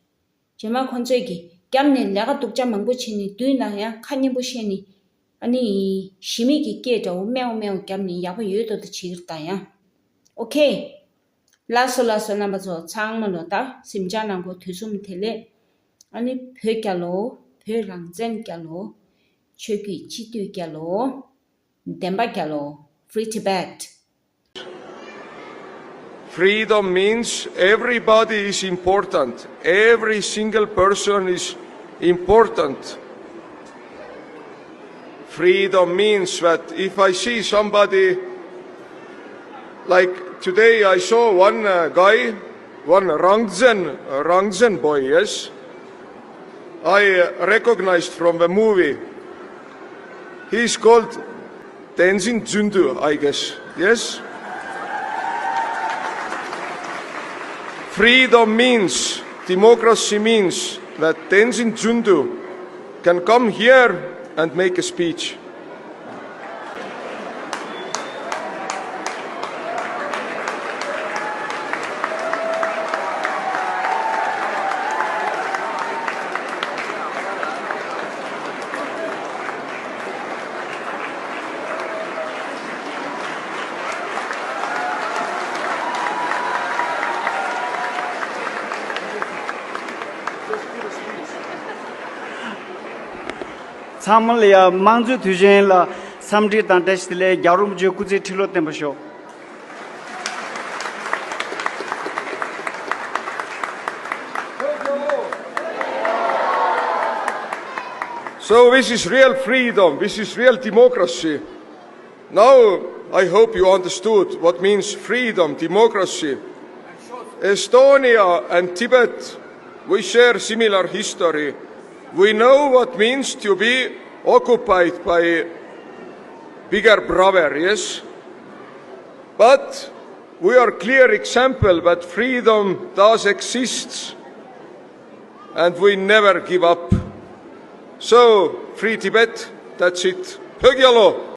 རྗེས་མ་ཁོ་ཚོས་ཀྱིས་རྒྱབ་ནས་ལས་ཀ་སྡུག་ཅག་མང་པོ་བྱས་ནས་མདུན་ལ་ཡང་ཁ་སྙན་པོ་བཤད་ནས་ཨ་ནི་ཞི་མི་གི་སྐད་འདྲ་བོ་སྨྲེའུ་སྨྲེའུ་རྒྱབ་ནས་ཡག་པོ་ཡོད་མདོག་ཏུ་བྱེད་ཀྱི་རེད་ད་ཡང་། ཨོ་ཁེ། ལགས་སོ་ལགས་སོ་རྣམ་པ་ཚོ་ཚང་མ་ལོ་ད་གཟིམ་འཇག་གནང་གོ་དུས་གསུམ་བདེ་ལེགས། ཨ་ནི་བོད་རྒྱལ་ལོ། བོད་རང་བཙན་རྒྱལ་ལོ། ཆོས་བརྒྱུད་སྤྱི་འཐུས་རྒྱལ་ལོ། བདེན་པ་རྒྱལ་ལོ། Free Tibet. Freedom means everybody is important. Every single person is important. Freedom means that if I see somebody, like today I saw one uh, guy One Rangzen, Rangzen boy, yes? I recognized from the movie. He is called Tenzin Jundu, I guess. Yes? Freedom means, democracy means that Tenzin Jundu can come here and make a speech. ཚང་མ་ལ་ཡ་དམངས་གཙོའི་དུས་ཆེན་ལ་འཚམས་འདྲི་དང་བཀྲ་ཤིས་བདེ་ལེགས། རྒྱལ་བ་རིན་པོ་ཆེའི་སྐུ་ཚེ་ཁྲི་ལོ་བརྟན་པར་ཤོག So this is real freedom, this is real democracy. Now, I hope you understood what means freedom, democracy. Estonia and Tibet, we share similar history. We know what means to be occupied by bigger brother, yes? But we are clear example that freedom does exist and we never give up. So, free Tibet, that's it. Phögyalo!